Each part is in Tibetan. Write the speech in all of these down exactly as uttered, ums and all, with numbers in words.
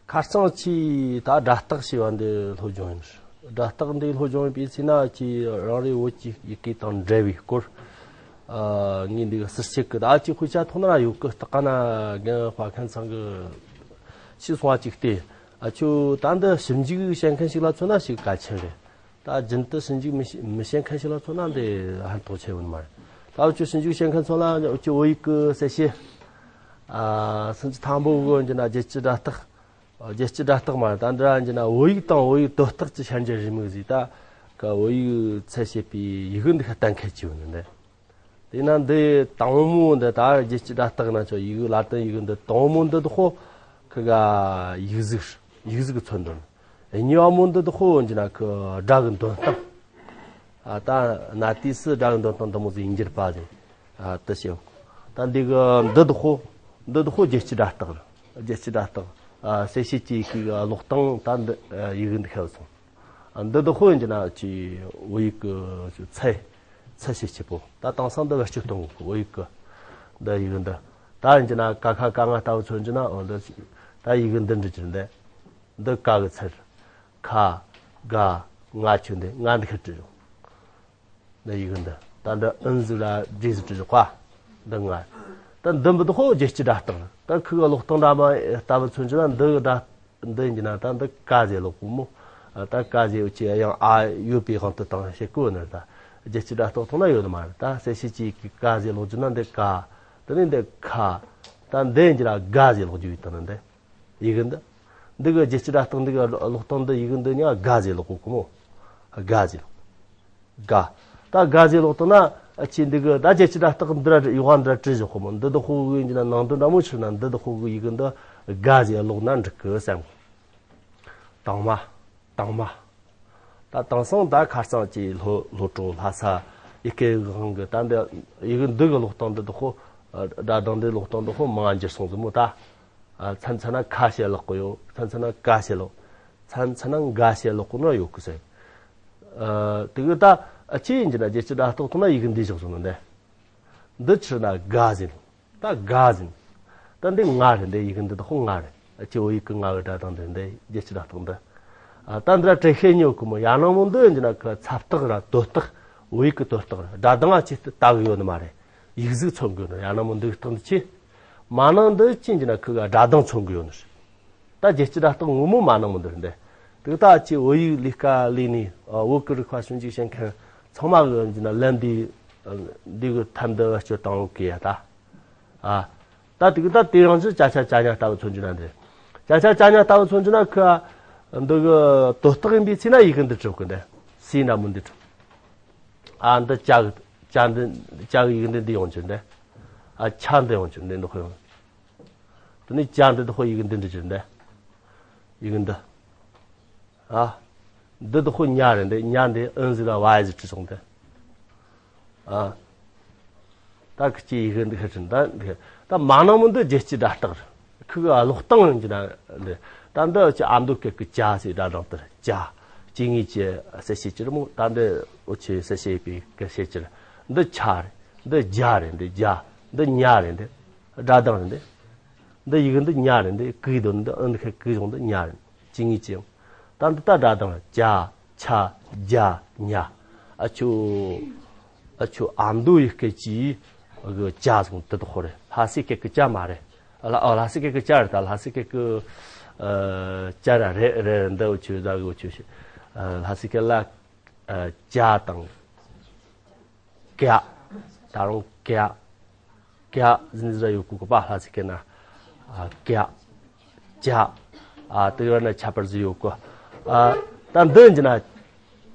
ཁ་རྩང་ཆེ་ད་སྒྲ་རྟགས་ཞེས་པ་འདི་སློབ་སྦྱོང་ཡིན། སྒྲ་རྟགས་འདི་སློབ་སྦྱོང་ཡིན་པའི་ཚེ་ན་ཁྱེད་རང་རེ་བོད་ཀྱི་ཡི་གེ་དང་འབྲེལ་བའི་སྐོར། ཨ། ངས་འདི་གི་ཟུར་ཞིག་གི་ད་ཅིག་དཔེ་ཆ་ཐོག་ན་ར་ཡོད་གི། ད་ག་ན་རྒན་པ་མཁན་ཚང་གི་ཤེས་སོང་བ་ཅིག་སྟེ། ཨ། ཁྱོད་ད་འདི་ཞིབ་འཇུག་བྱེད་མཁན་ཞིག་ལ་མཚོན་ན་ཞིག་གལ་ཆེན་རེད། ད་རྒྱུན་དུ་ཞིབ་འཇུག་མི་བྱེད་མི་བྱེད་མཁན་ཞིག་ལ་མཚོན་ན་འདི་ཕན་ཐོགས་ཆེ་བོ་ནི་མ་རེད། ད་འུ་ཆོ་ཞིབ་འཇུག་བྱེད་མཁན་ཚོ་ལ་འུ་ཆོ་བོད་ཡིག་གི་གསལ་བཤད། ཨ། སུམ་ཅུ་ཐམ་པོ་གི་འོན་གྱི་ན་རྒྱལ་སྤྱིའི་སྒྲ་རྟགས། རྒྱལ་སྤྱིའི་སྒྲ་རྟགས་མ་རེད། ད་འདི་ར་འགྱི་ན་བོད་ཡིག་དང་བོད་ཡིག་དོན་རྟགས་ཀྱི་ཤན་འབྱེད་རེའུ་མིག་ཟིག་ད་ཀ་བོད་ཡིག་ཚད་བྱེད་པའི་ཡི་གེ་འདི་ཁ་གཏན་འཁེལ་གྱི་ཡོད་ནི་འདི། དེས་ན་འདི་དང་པོ་འདི་ད་རྒྱལ་སྤྱིའི་སྒྲ་རྟགས་ན་ཆོག་ཡི་གེ་ལ་ཏིན་ཡི་གེ་འདི་དང་པོ་འདི་དོ་ཁོ་ཁི་ག་ཡིག་གཟུགས་ཡིག་གཟུགས་མཚོན་དོན། གཉིས་པ་འདི་དོ་ཁོ་འགྱི་ན་ཁི་སྒྲ་གི་འདོན་སྟངས། ཨ། ད་ན་དུས་སུ་སྒྲ་གི་འདོན་སྟངས་འདི་མོ་ཟིག་ཡིན་གྱི་རེད་པ་ཟེར། ཨ། དེ་བྱེད། ད་འདི་གི་འདི་དོ་ཁོ་འདི་དོ་ཁོ་རྒྱལ་སྤྱིའི་སྒྲ་རྟགས་རེད། རྒྱལ་སྤྱིའི་སྒྲ་རྟགས། ཨ། གསལ་བྱེད་ཀྱི་ཡི་གེ་གི་ཀློག་སྟངས་ད་འདི་ཡི་གེ་འདི་ཤེས་སོང་། ཨ། འདི་དོ་ཁོ་ཡིན་གྱི་ན་ཅི་བོད་ཡིག་གི་ཚད་ཚད་བྱེད་བྱེད་པོ། ད་དེང་སང་འདི་བེད་སྤྱོད་གཏོང་གི་བོད་ཡིག་གི་འདི་ཡི་གེ་འདི། ད་ཡིན་གྱི་ན་ཀ་ཁ་ག་ང་ལྟ་བུ་མཚོན་གྱི་ན། འོ་འདི་ད་ཡི་གེ་འདི་འབྲི་གྱི་འདི། འདི་ཀ་གི་ཚད། ཁ་ག་ང་ཆོ་འདི་ང་འདི་ཁ་བྲིས་རུང་། འདི་ཡི་གེ་འདི་ད་འདི་ཨིན་ཟིག་ལ་འབྲས་ཟིག་བྲིས་རུང་ཁ། འདི་ང་། ད་འདི་འབུ་དོ་ཁོ་རྒྱལ་སྤྱིའི་སྒྲ་རྟགས། ད་ཁི་གི་ཀློག་སྟངས་འདྲ་མ་ལྟ་བུ་མཚོན་གྱི་ན་འདི་གི་སྒྲ་འདི་ཡིན་གྱི་ན་ད་འདི་ཀ་ཟེར་ཀློག་གོ་མོ། ད་ཀ་ཟེར་ཡོད་ཀྱི་ཡང་ཨ་ཡོད་པའི་དབང་དུ་བཏང་བྱེད་དགོས་ནི། ད་རྒྱལ་སྤྱིའི་སྒྲ་རྟགས་ཐོག་ན་ཡོད་ནི་མ་རེད། ད་གསལ་བྱེད་ཀྱི་ཀ་ཟེར་ཀློག་རྒྱུ་ན་འདི་ཀ། དེ་ནས་འདི་ཁ། ད་འདི་ཡིན་གྱི་ན་ག་ཟེར་ཀློག་རྒྱུ་ཡོད་དང་ནི་འདི། ཡི་གེ་འདི། འདི་གི་རྒྱལ་སྤྱིའི་སྒྲ་རྟགས་འདི་གི་ཀློག་སྟངས་འདི་ཡི་གེ་འདི་ཉག་ག་ཟེར་ཀློག་གོ་མོ། ག་ཟེར། ག། ད་ག་ཟེར་ཀློག་བཏང་ན་ཨ་ཅེ་འདི་གི་ད་རྒྱལ་སྤྱིའི་སྒྲ་རྟགས་འདི་ར་ཡོག་འདི་ར་བྲིས་བཞག་གོ་མོ། འདི་དོ་ཁོ་གི་ཡིན་གྱི་ན་ནང་དོན་འདྲ་མོ་ཆི་ན་འདི་དོ་ཁོ་གི་ཡི་གེ་འདི་ག་ཟེར་ཀློག་ན་འགྲིག་གི་བསམ། དྭངས་མ། དྭངས་མ། ད་དེང་སང་ད་ཁ་རྩང་ཅིག་སློབ་སློབ་གྲོགས་ལྷ་ས་ཡི་གེ་གི་དབང་གི་ད་འདི་ཡི་གེ་འདི་གི་ཀློག་སྟངས་འདི་དོ་ཁོ། ཨ། སྒྲ་གདངས་འདི་ཀློག་སྟངས་འདི་ཁོ་མང་འགྱུར་སོང་ཟིག་མོ་ད། ཨ། མཚམས་མཚམས་ན་ཁ་ཞེས་ཀློག་གི་ཡོད། མཚམས་མཚམས་ན་ག་ཞེས་ཀློག་མཚམས་མཚམས་ན་ག་ཞེས་ཀློག་གོ་ནོ་ཡོད་གི་ཟེར། ཨ། དེ་གི་ད་ཨ་ཅེ་ཡིན་གྱི་ན་རྒྱལ་སྤྱིའི་སྒྲ་རྟགས་ཐོག་ན་ཡི་གེ་འདི་བཞག་སོང་ནི་འདི། འདི་ཆི་ན་ག་ཟེར། ད་ག་ཟེར། ད་འདི་ང་རེད། འདི་ཡི་གེ་འདི་དོ་ཁོ་ང་རེད། ཨ་ཅེ་བོད་ཡིག་གི་ང་གི་སྒྲ་གདངས་འདི་འདི་རྒྱལ་སྤྱིའི་སྒྲ་རྟགས་འདི། ཨ། ད་འདི་ར་བྲེ་ཤེས་ཉོ་གི་མོ། ཡང་ན་མོ་འདི་ཡིན་གྱི་ན་ཁི་ཚབ་རྟགས་ར་དོན་རྟགས། བོད་ཡིག་གི་དོན་རྟགས་ར་སྒྲ་གདངས་ཨ་ཅེ་ལྟ་གི་ཡོད་ནི་མ་རེད། ཡིག་གཟུགས་མཚོན་གི་ཡོད་ནི། ཡང་ན་མོ་འདི་གི་རྟགས་འདི་ཆི། མ་ནང་འདི་ཅི་ཡིན་གྱི་ན་ཁི་ག་སྒྲ་གདངས་མཚོན་གི་ཡོད་ནི་རེད། ད་རྒྱལ་སྤྱིའི་སྒྲ་རྟགས་ངོ་མ་མ་ནང་མོ་འདི་རེད་འདི། དེ་ད་ཅི་བོད་ཡིག་ལས་ཀ་ལས་ནི། ཨ། བོད་ཀྱི་རིག་པ་ཞིབ་འཇུག་བྱེད་མཁན་ཚང་མ་གི་ཡིན་གྱི་ན་ལན་འདི་འདི་གི་ཐད་འདི་བེད་སྤྱོད་བཏང་ཡོད་གི་ཡ་ད། ཨ། ད་དེ་གི་ད་དེ་རང་བཞིན་ཅ་ཆ་ཅ་ཉ་ལྟ་བུ་མཚོན་གྱི་ན་འདི། ཅ་ཆ་ཅ་ཉ་ལྟ་བུ་མཚོན་གྱི་ན་ཁི་འདི་གི་དོན་རྟགས་ཡིན་པའི་ཚེ་ན་ཡི་གེ་འདི་གྲུབ་གི་འདི། སི་འདྲ་མོ་འདི་གྲུབ། ཨ། འདི་ཅ་གི་ཅ་འདི་ཅ་གི་ཡི་གེ་འདི་འདི་ཡོང་གི་འདི། ཨ། ཆ་འདི་ཡོང་གི་འདི་འདི་ཁོ་ཡོང་། དེ་ནས་ཅ་འདི་དོ་ཁོ་ཡི་གེ་འདི་འབྲི་རྒྱུ་འདི། ཡི་གེ་འདི། ཨ། འདི་དོ་ཁོ་ཉ་རེད་འདི། ཉ་འདི་ཨིན་ཟིག་ལ་བ་ཡི་ཟིག་བྲིས་སོང་སྟེ། ཨ། ད་ཁི་ཅི་ཡི་གེ་འདི་ཁ་བྲིས་ད་འདི། ད་མ་ནང་མོ་འདི་རྒྱལ་སྤྱིའི་སྒྲ་རྟགས་རེད། ཁི་གི་ཀློག་སྟངས་ཡིན་གྱི་ན་འདི། ད་འདི་ཅི་ཨ་མདོ་སྐད་ཀྱི་ཅ་ཟེར་སྒྲ་གདངས་དེ་རེད། ཅ། སྐྱེ་དངོས་ཀྱི་གསལ་བྱེད་ཅིག་རེད་མོ། ད་འདི་འུ་ཆོས་གསལ་བྱེད་པའི་སྐད་བྱེད་ཅིག་རེད། འདི་ཆ་རེད། འདི་རྒྱ་རེད། འདི་རྒྱ། འདི་ཉ་རེད། འདི་སྒྲ་གདངས་རེད། འདི། འདི་ཡི་གེ་འདི་ཉ་རེད། འདི་གི་དོན་འདི་ཨིན་ཁ་གི་གཞུང་འདི་ཉ་རེད། ཅི་ངེས་ཅི། ད་འདི་ད་སྒྲ་གདངས་ཅ་ཆ་རྒྱ་ཉ། ཨ་ཆོ། ཨ་ཆོ་ཨ་མདོ་ཡི་སྐད་ཀྱི་གི་ཅ་ཟུང་དེ་དོ་ཁོ་རེད། ལྷ་སའི་སྐད་ཀྱི་ཅ་མ་རེད། ལ་ཨོ་ལྷ་སའི་སྐད་ཀྱི་ཅ་རེད། ད་ལྷ་སའི་སྐད་ཀྱི་ཨ་ཅ་ར་རེད་རེད། འདི་འུ་ཆོས་ཟ་གི་འུ་ཆོས་ཤི། ཨ་ལྷ་སའི་སྐད་ལ་ཨ་ཅ་དང་། ཀྱ། ད་རུང་ཀྱ། ཀྱ་ཟིན་ཟིན་ཡོད་གོ་གི་པ། ལྷ་སའི་སྐད་ན། ཨ། ཀྱ། ཅ། ཨ། དེ་ཡོད་ན་ཁྱད་པར་ཟིག་ཡོད་གོ། ཨ། ད་འདི་ཡིན་གྱི་ན།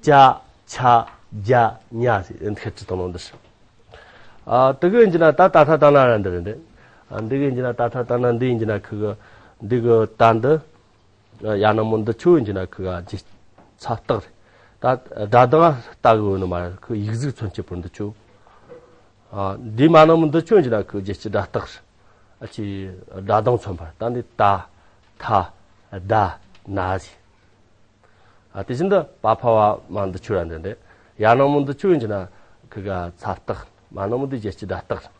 ཅ། ཆ། རྒྱ། ཉ་ཟེར་ཁྱད་ཅི་དང་ནང་འདི་ཞིག་ཨ། དེ་གི་ཡིན་གྱི་ན་ད་ད་ཐ་ད་ན་ར་འདི་རེད་འདི། ཨ། འདི་གི་ཡིན་གྱི་ན་ད་ཐ་ད་ན་འདི་ཡིན་གྱི་ན་ཁི་གི་འདི་གི་ད་འདི། ཡང་ན་མོ་འདི་ཆོ་ཡིན་གྱི་ན་ཁི་ག་ཅི་ཚབ་རྟགས་རེད། ད་སྒྲ་གདངས་ལྟ་གི་ཡོད་ནི་མ་རེད། ཁི་ཡིག་གཟུགས་མཚོན་བྱེད་པོ་འདི་ཆོ། ཨ། འདི་མ་ན་མོ་འདི་ཆོ་ཡིན་གྱི་ན་ཁི་རྒྱལ་སྤྱིའི་སྒྲ་རྟགས་རེད། ཨ་ཅི་སྒྲ་གདངས་མཚོན་པ་ད་འདི་ད་ཐ་ད་ན་ཟེར། ཨ། དེ་བཞིན་དུ་པ་ཕ་བ་མ་འདི་ཆོ་ར་འདི་འདི། ཡང་ན་མོ་འདི་ཆོ་ཡིན་གྱི་ན་ཁི་ག་ཚབ་རྟགས། མ་ན་མོ་འདི་རྒྱལ་སྤྱིའི་སྒྲ་རྟགས་རེད།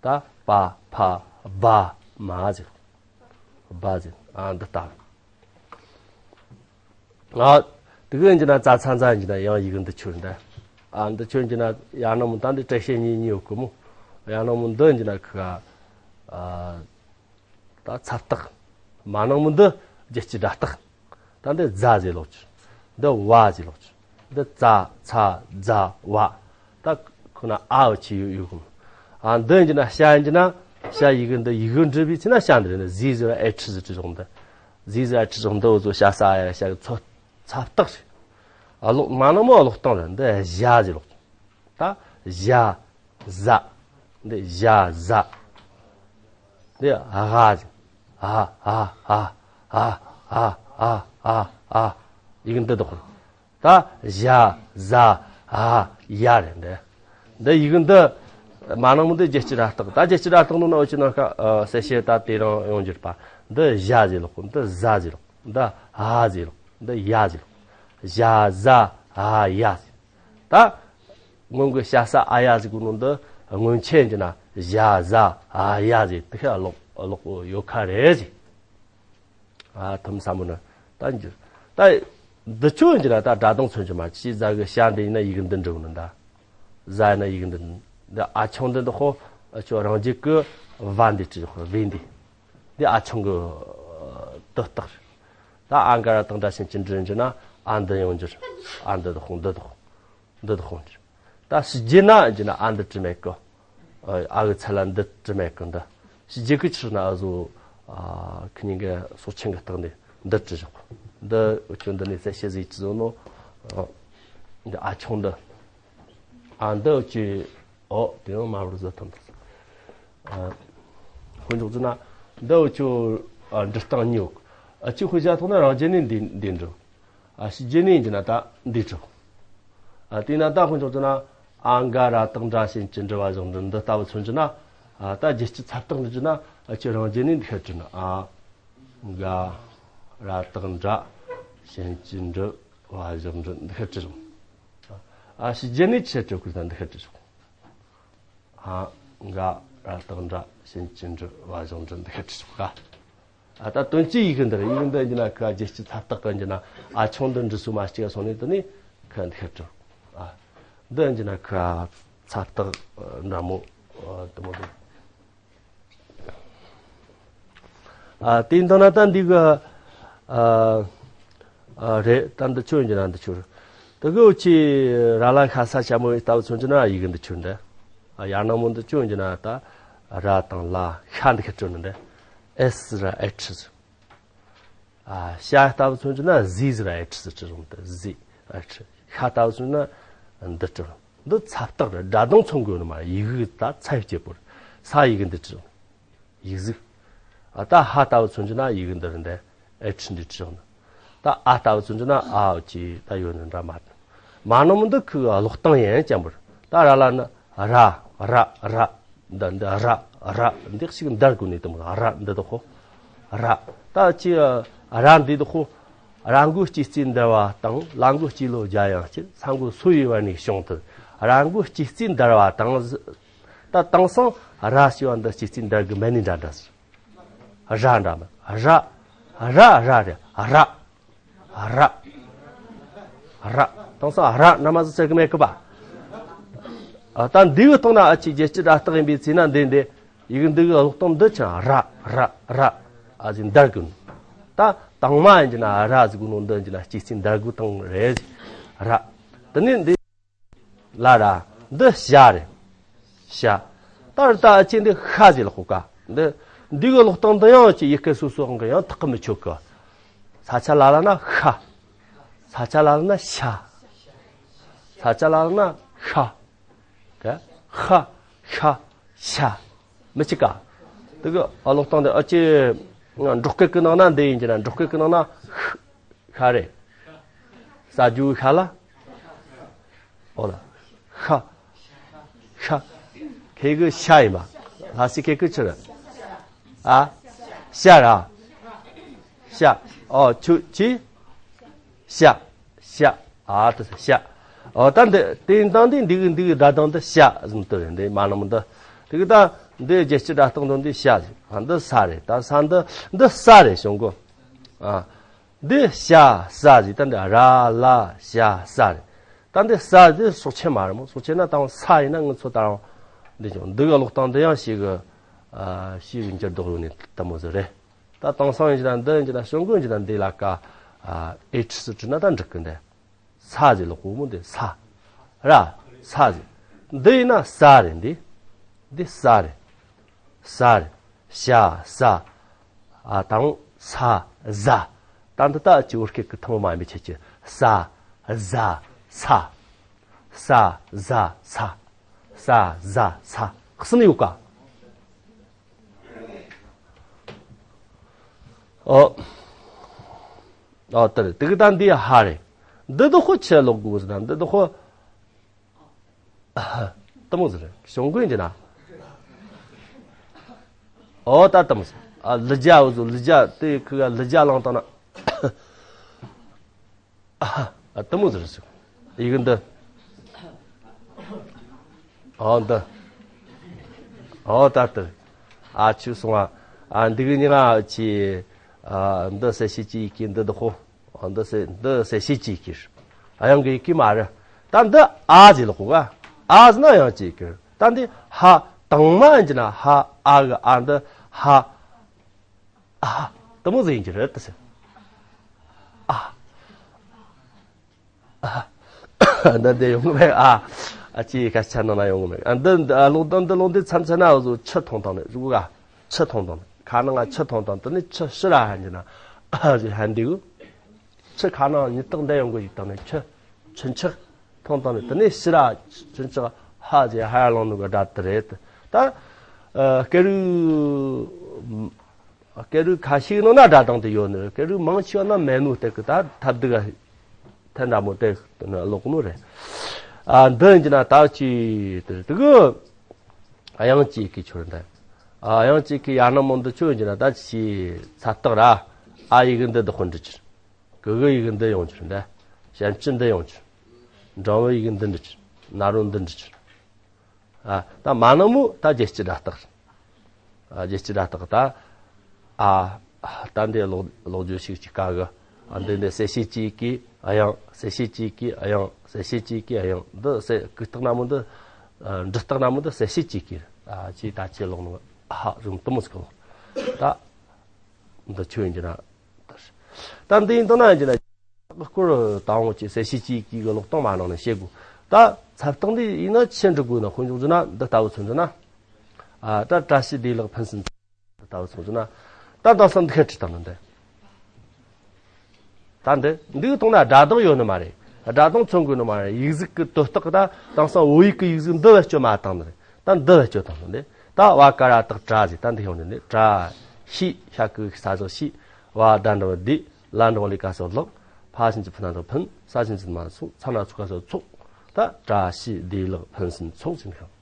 ད་པ་ཕ་བ་མ་ཟེར། བ་ཟེར། ཨ། འདི་ལྟ། ང་དེ་གི་ཡིན་གྱི་ན་ཙ་ཚ་ཛ་ཡིན་གྱི་ན་ཡང་ཡི་གེ་འདི་ཆོས་འདི། ཨ་འདི་ཆོས་ཡིན་གྱི་ན་ཡར་ནང་མོ་ད་འདི་བྲེ་ཤེ་གཉིས་གཉིས་ཡོད་གི་མོ། ཡར་ནང་མོ་འདི་ཡིན་གྱི་ན་ཁི་ག་ཨ་ད་ཚ་བཏགས། མ་ནང་མོ་འདི་རྒྱལ་སྤྱི་སྒྲ་བཏགས། ད་འདི་ཛ་ཟེར་ལོག་ཅིག་འདི་བ་ཟེར་ལོག་ཅིག་འདི་ཙ་ཚ་ཛ་བ། ད་ཁོ་ན་ཨ་བ་ཆི་ཡོད་ཡོད་གི་མོ། ཨ་འདི་ཡིན་གྱི་ན་ཤ་ཡིན་གྱི་ན་ཤ་ཡི་གེ་འདི་ཡི་གེ་འབྲི་བའི་ཚེ་ན་ཤ་འདི་རེད། ན་ཟི་ཟེར་ཨེ་ཁྲི་ཟེར་བྲི་བཞག་འདི། ཟི་ཟེར་ཨེ་ཁྲི་བཞག་འདི་འུ་ཚོ་ཤ་ས་ཨ་ཡ་ཤ་གི་ཚོད། ཚ་བཏགས་ཤིག་ཨ་ལོག་མ་ནང་མོ་ཨ་ལོག་སྟངས་རེད། འདི་ཞ་ཟེར་ལོག་ད་ཞ་ཟ། འདི་ཞ་ཟ། འདི་ཨ་ཧ་ཟེར། ཨ་ཨ་ཨ་ཨ་ཨ་ཨ་ཨ་ཨ། ཡི་གེ་འདི་དག་ད་ཞ་ཟ་ཨ་ཡ་རེད་འདི། འདི་ཡི་གེ་འདི་མ་ནང་མོ་འདི་རྒྱལ་སྤྱི་སྒྲ་བཏགས། ད་རྒྱལ་སྤྱི་སྒྲ་བཏགས་ནང་ན་འུ་ཅི་ནང་ཁ་གསལ་བཤད་ད་དེ་རང་ཡོང་རྒྱུ་རེད་པ། འདི་ཞ་ཟེར་ལོག་འདི་ཟ་ཟེར་ལོག་འདི་ཨ་ཟེར་ལོག་འདི་ཡ་ཟེར་ལོག་ཞ་ཟ་ཨ་ཡ་ཟེར། ད་སྔོན་གྱི་ཤ་ས་ཨ་ཡ་ཟེར་གོ་ནོ་འདི་སྔོན་ཆད་ཀྱི་ན་ཞ་ཟ་ཨ་ཡ་ཟེར་དེ་ཤ་ལོག་ལོག་ཡོད་ཁ་རེད་ཟེར། ཨ་ཐུམ་ས་མོ་ན་ད་འགྱུར། ད་འདི་ཆོས་ཀྱི་ན་ད་སྒྲ་གདངས་མཚོན་གྱི་མ་ཅི་ཟ་གི་ཤ་འདི་ཡིན་ན་ཡི་གེ་འདི་འབྲི་བ་ནི་ད། ཟ་ཡིན་ན་ཡི་གེ་འདི་འདི་ཨ་ཆུང་འདི་འདི་ཧོ་ཨ་ཆོ་རང་རྒྱུད་ཀྱི་བ་འདི་བྲི་བ་བེ་འདི། འདི་ཨ་ཆུང་གི་དུ་བཏགས། ད་ཨ་ག་ར་དང་སྒྲ་ཞན་གྱི་འབྲི་འགྱུར་ན་ཨ་འདི་ཡང་འགྱུར། ཨ་འདི་དག་འདི་དག་འདི་དག་འགྱུར། ད་ཕྱི་རྒྱལ་ན་འགྱུར་ན་ཨ་འདི་བྲི་མེད་གི་ཨ་གི་ཚད་ལ་འདི་བྲི་མེད་གི་འདི། ཕྱི་རྒྱལ་གི་ཕྱིར་ན་ཨ་ཟོ་ཨ་ཁི་ཉིན་གི་སོག་ཆེན་གི་རྟགས་འདི་འདི་བྲི་བཞག་འདི་འུ་ཆོ་འདི་ནས་གསལ་བཤད་ཟིག་བྲི་ཟོ་ནོ། འདི་ཨ་ཆུང་འདི། ཨ་འདི་འུ་ཅི། ཨོ་དེ་ཡང་མ་བར་བཟོ་ཐུབ་འདུག་ཨ་ཁོ་འཇོག་ཙུ་ན་འདི་འུ་ཅི་འབྲི་སྟངས་གཉིས་ཡོད། ཨ་ཅི་ཁོ་བྱ་ཐོག་ན་རང་རྒྱལ་ནས་འདི་འདི་འབྲི། ཨ་ཕྱི་རྒྱལ་ནས་འབྲི་ན་ད་འདི་འབྲི། ཨ་དེ་ན་ད་ཁོ་འཇོག་ཙུ་ན་ཨ་ག་ར་དང་སྒྲ་ཞན་གྱི་འབྲི་བ་བཞག་འབྲི་འདི་ལྟ་བུ་མཚོན་གྱི་ན། ཨ་ད་རྒྱལ་སྤྱི་ཚ་བཏགས་འབྲི་རྒྱུ་ན་ཨ་ཅི་རང་རྒྱལ་ནས་འདི་ཤ་འབྲི་ན་ཨ་ག་ར་དང་སྒྲ་ཞན་གྱི་འབྲི་བ་བཞག་འབྲི་འདི་ཤ་འབྲི་རུང་། ཨ་ཕྱི་རྒྱལ་ནས་ཆི་འབྲི་དགོས་ན་འདི་ཤ་འབྲི་རུང་། ཨ་ག་ར་དང་སྒྲ་ཞན་གྱི་འབྲི་བ་བཞག་འབྲི་འདི་ཤ་འབྲི་རུང་ག་ཨ་ད་དོན་གཅིག་ཡི་གེ་འདི་རེད། ཡི་གེ་འདི་ཡིན་ན་ཁ་རྒྱལ་སྤྱི་ཚ་བཏགས་གི་ཡིན་ན་ཨ་ཆུང་འདི་འབྲི་སུ་མ་གཅིག་སོང་ནས་དེ་ནས་ཁ་འདི་ཤ་འབྲི། ཨ་འདི་ཡིན་ན་ཁ་ཚ་བཏགས་འདྲ་མོ་འདི་མོ་འདི། ཨ་དེ་འདི་ན་ད་འདི་གི་ཨ་ཨ་རེད། ད་འདི་ཆོས་ཡིན་ན་འདི་ཆོས་རེད། དེ་གི་འུ་ཆི་ར་ལ་ཤ་ས་ཤ་མོ་ཡི་ལྟ་བུ་མཚོན་གྱི་ན་ཡི་གེ་འདི་ཆོས་འདི། ཨ་ཡར་ནང་མོ་འདི་ཆོས་ཡིན་ན་ད་ར་དང་ལ་ཤ་འདི་ཤ་འབྲི་ནི་འདི། ཨེ་སི་ར་ཨེ་ཁྲི་ཟེར། ཨ་ཤ་ལྟ་བུ་མཚོན་གྱི་ན་ཟི་ཟེར་ཨེ་ཁྲི་ཟེར་བྲི་རུང་འདི་ཟི་ཨེ་ཁྲི། ཤ་ལྟ་བུ་མཚོན་ན་འདི་བྲི་རུང་། འདི་ཚ་བཏགས་རེད། སྒྲ་གདངས་མཚོན་དགོས་ནི་མ་རེད། ཡི་གེ་ད་ཚ་ཡི་སྐྱེས་པོ་རེད། ས་ཡི་གེ་འདི་བྲི་རུང་། ཡིག་གཟུགས། ཨ་ད་ཧ་ལྟ་བུ་མཚོན་གྱི་ན་ཡི་གེ་འདི་རེད་འདི། ཨེ་ཁྲི་འདི་བྲི་རུང་། ད་ཨ་ལྟ་བུ་མཚོན་གྱི་ན་ཨ་འུ་ཅི་ད་ཡོད་ནི་འདྲ་མ་རེད། མ་ནོམ་འདི་ཁུ་ཀློག་སྟངས་ཡན་ཅན་པོ་རེད། ད་ར་ལ་ནི་ར་ར་ར། འདི་འདི་ར་ར་འདི་ཞིག་འདར་དགོས་ནི་དུ་མ་ར་འདི་དུ་ཧོ། ར། ད་ཅི་ར་འདི་དུ་ཧོ། ར་མགོའི་སྤྱི་རྩིས་འདར་བ་དང་ལ་མགོའི་སྤྱི་ལོ་བརྒྱ་ཡང་སྐྱེ། ས་མགོ་སོ་ཡི་བར་ནས་བྱུང་དུ། ར་མགོའི་སྤྱི་རྩིས་འདར་བ་དང་། ད་དེང་སང་ར་ཞེས་པ་འདི་སྤྱི་རྩིས་འདར་གི་མེད་ནི་འདྲ་འདྲ་ཟེར། ར་འདྲ་མི་ར། ར་ར་རེད། ར། ར། ར། དེང་སང་ར་ན་མ་ཟི་ཟེར་གི་མེད་གི་པ། ཨ་ད་འདི་གི་སྟེང་ན་ཨ་ཅིག་རྒྱལ་སྤྱི་སྒྲ་བཏགས་ཡིན་པའི་ཚེ་ན་འདི་འདི་ཡི་གེ་འདི་གི་ཀློག་སྟངས་འདི་ཆ་ར་ར་ར་ཨ་ཟི་འདར་གི་ནོ། ད་དང་མ་ཡིན་གྱི་ན་ར་ཟི་གི་ནོ་འདི་ཡིན་གྱི་ན་སྤྱི་རྩིས་འདར་གི་སྟངས་རེད། ར། དེ་ནས་འདི། ལ་ར། འདི་ཤ་རེད། ཤ། ད་ར་ད་ཨ་ཅེ་འདི་ཤ་ཟེར་ལ་ཧོ་ཀ་འདི། འདི་གི་ཀློག་སྟངས་འདི་ཡང་ཅི་ཡི་གེ་སོ་སོ་གང་གི་ཡང་ཐག་གི་མི་ཆོད་གི་ས་ཆ་ལ་ལ་ན་ཤ། ས་ཆ་ལ་ལ་ན་ཤ། ས་ཆ་ལ་ལ་ན་ཤ། ག་ཤ། ཤ། ཤ། མི་གཅིག་ག་དེ་གི་ཨ་ཀློག་སྟངས་འདི་ཨ་ཅེ། འབྲོག་སྐད་གི་ནང་ན་འདི་ཡིན་གྱི་ན་འབྲོག་སྐད་གི་ནང་ན་ཤ། ཤ་རེད། ས་རྒྱུ་ཤ་ལ། ཨོ་ལ། ཤ། ཤ། ཁེ་གི་ཤ་ཡིན་པ། ལྷ་སའི་ཁེ་གི་ཆི་རེད། ཨ། ཤ་ར། ཤ། ཨོ་ཆུ་ཆི། ཤ། ཤ། ཨ་ད་ཤ། ཨོ་ད་འདི་དེ་དང་འདི་འདི་གི་འདི་གི་ད་དང་འདི་ཤ་ཟིན་དུ་རེད། འདི་མ་ནམ་འདི་དེ་གི་ད་འདི་རྒྱལ་སྤྱི་སྒྲ་གདངས་དང་འདི་ཤ་ཟིན། ཨ་འདི་ས་རེད། ད་ས་འདི་འདི་ས་རེད་བྱུང་གོ་ཨ། འདི་ཤ་ཟ་ཟིག་ད་འདི་ར་ལ་ཤ་ཟ་རེད། ད་འདི་ཟ་ཟིག་སྲོག་ཆད་མ་རེད་མོ། སྲོག་ཆད་ན་ད་ས་ཡིན་ན་ངི་ཚོ་ད་རང་འདི་ཅུང་འདི་གི་ཀློག་སྟངས་འདི་ཡང་ཞིག་གི་ཞིག་གི་འགྱུར་ལྡོག་ཡོད་ནི་ད་མོ་ཟིག་རེད། ད་དེང་སང་ཡིན་གྱི་ན་འདི་ཡིན་གྱི་ན་ཞང་གོ་ཡིན་གྱི་ན་འདི་ལ་ཀ་ཨེ་ཁྲི་སི་བྲིས་ན་ད་འགྲིག་གི་འདི། ས་ཟེར་ལོ་གོ་མོ་འདི་ས། ར། ས་ཟེར། འདི་ཡིན་ན་ས་རེད་འདི། འདི་ས་རེད། ས་རེད། ཤ་ས། ཨ་དང་ས་ཟ། ད་འདི་ད་ཅི་བོད་སྐད་ཀྱི་ཐང་མ་ཡིན་པའི་ཆེད་ཀྱི་ས་ཟ་ས། ས་ཟ་ས། ས་ཟ་ས། གསུམ་ཡོད་ཀ། ཨོ། ཨོ་དེ་རེད། དེ་གི་ད་འདི་ཧ་རེད། འདི་དུ་ཁོ་ཆེ་ལོག་དགོས་ཟེར་ན་འདི་དུ་ཁོ། ཨ་ཏི་མོ་ཟེར་རེད། ཞང་གོ་ཡིན་གྱི་ན། ཨོ་ད་ཏི་མོ་ཟེར། ཨ་ལི་ཇ་འུ་ཟོ་ལི་ཇ་དེ་ཁི་ག་ལི་ཇ་ལང་དང་ན། ཨ་ཏི་མོ་ཟེར་ཞིག་ཡི་གེ་འདི། ཨོ་འདི། ཨོ་ད་ལྟར། ཨ་ཆུ་སོང་ཨ། ཨ་འདི་གི་ཉི་ང་ཆི། ཨ་འདི་གསལ་བྱེད་ཀྱི་ཡི་གེ་འདི་འདི་ཧོ། ཨ་འདི་གསལ་འདི་གསལ་བྱེད་ཀྱི་ཡི་གེ། ཨ་ཡང་གི་ཡི་གེ་མ་རེད། ད་འདི་ཨ་ཟེར་ལོག་གོ་ག་ཨ་ཟེར་ན་ཡང་ཅིག་གི། ད་འདི་ཧ་དང་མ་ཡིན་གྱི་ན་ཧ་ཨ་གི་ཨ་འདི་ཧ། ཨ་ཏི་མོ་ཟེར་ཡིན་གྱི་རེད་ད་ཟེར། ཨ། ཨ་འདི་འདི་ཡོང་གི་མེད་ཨ། ཨ་ཅི་སྐད་ཆ་ནང་ན་ཡོང་གི་མེད། ཨ་འདི་འདི་ཨ་ལོག་འདི་འདི་ལོག་འདི་མཚམས་མཚམས་ན་འུ་ཟོ་ཆུ་འཐུང་བཏང་ནས་རུ་ག་ཆུ་འཐུང་བཏང་ནས་ཁ་ནང་ང་ཆུ་འཐུང་བཏང་དེ་ནས་ཆུ་ཕྱི་ར་ཧ་འགྱི་ན་ཨ་ཟེར་ཧ་འདི་གི། ཆུ་ཁ་ནང་ཉི་སྟག་འདི་ཡོང་གི་ཡིག་བཏང་ནས་ཆུ་ཆུ་འཁྱག་འཐུང་བཏང་ནས་དེ་ནས་ཕྱི་ར་ཆུ་འཁྱག་ཧ་ཟེར་ཧ་ཡ་ལོང་ནུ་གི་སྒྲ་དེ་རེད། ད་ཨ་སྐད་རིགས། སྐད་རིགས་ཁ་ཤས་ནང་ན་སྒྲ་གདངས་དེ་ཡོད་ནི་རེད། སྐད་རིགས་མང་ཆེ་བ་ན་མེད་ནོ་སྟེ་གི་ད་ཐབས་སྡུག་ག་ཐལ་འདྲ་མོ་སྟེ་ཀློག་ནོ་རེད། ཨ་འདི་ཡིན་གྱི་ན་ད་ཅི་དེ་དེ་གི་དབྱངས་ཅིག་གི་ཆོར་འདི། ཨ་དབྱངས་ཅིག་གི་ཡ་ན་མོ་འདི་ཆོ་ཡིན་གྱི་ན་ད་ཅི་ཚ་རྟགས་ར། ཨ་ཡི་གེ་འདི་བདག་པོ་འབྲི་ཕྱིར། གི་གི་ཡི་གེ་འདི་ཡོང་ཕྱིར་འདི། ཞབས་ཀྱུ་འདི་ཡོང་ཕྱིར། འགྲེང་བུ་ཡི་གེ་འདི་འབྲི་ཕྱིར། ན་རོ་འདི་འབྲི་ཕྱིར། ཨ་ད་མ་ནང་མོ་ད་རྒྱལ་སྤྱི་སྒྲ་རྟགས། ཨ་རྒྱལ་སྤྱི་སྒྲ་རྟགས་ད། ཨ་ད་འདི་ཀློག་ཀློག་རྒྱུ་ཞིག་ཅིག་ག་གི། ཨ་འདི་འདི་གསལ་བྱེད་ཅིག་གི་དབྱངས། གསལ་བྱེད་ཅིག་གི་དབྱངས། གསལ་བྱེད་ཅིག་གི་དབྱངས། འདི་གསལ་གུ་རྟགས་ན་མོ་འདི། ཨ་འབྲི་རྟགས་ན་མོ་འདི་གསལ་བྱེད་ཅིག་གི། ཨ་ཅི་ད་ཅི་ཀློག་ནོ་ཨ་ཧ་རུང་དུ་མོ་ཟིག་ཀློག་ད་འདི་ཆོས་ཡིན་གྱི་ན། ད་འདི་ཡིན་དང་ན་ཡིན་གྱི་ན། སྐོར་དང་པོ་ཅིག་གསལ་བྱེད་ཅིག་གི་ཀློག་སྟངས་མ་ནང་ནས་བཤད་དགོས། ད་ཚབ་རྟགས་འདི་ཡིན་ན་ཆི་འབྲི་དགོས་ན་དཔེ་འཇོག་རྒྱུ་ན་འདི་ལྟ་བུ་མཚོན་རྒྱུ་ན། ཨ་ད་བཀྲ་ཤིས་བདེ་ལེགས་ཕུན་སུམ་ཚོགས། འདི་ལྟ་བུ་མཚོན་རྒྱུ་ན། ད་ད་སང་འདི་ཁ་བྲིས་བཏང་ནི་འདི། ད་འདི་འདི་གི་ཐོག་ན་སྒྲ་གདངས་ཡོད་ནི་མ་རེད། སྒྲ་གདངས་མཚོན་དགོས་ནི་མ་རེད། ཡིག་གཟུགས་ཀྱི་དོན་དག་གི་ད་དེང་སང་བོད་ཡིག་གི་ཡིག་གཟུགས་འདི་བེད་སྤྱོད་མ་བཏང་ནི་རེད། ད་འདི་བེད་སྤྱོད་བཏང་ནི་འདི། ད་བ་ཀ་ར་བཏགས་བཀྲ་ཟེར། ད་འདི་ཤོང་ནི་འདི་བཀྲ་ཤིས། ཤ་གི་ས་ཞབས་ཀྱུ་ཤིས། བ་ད་འགྲེང་བུ་བདེ། ལ་འགྲེང་བུ་ལི་ཀ་སོགས་ལེགས། ཕ་ཞབས་ཀྱུ་ཕུ་ན་འགྲེང་བུ་ཕུན། ས་ཞབས་ཀྱུ་མ་སོགས། ཚ་ན་ཚུ་ཀ་སོགས་ཚོགས། ད་བཀྲ་ཤིས་བདེ་ལེགས་ཕུན་སུམ་ཚོགས་ཟེར་ནི་ཤོང་།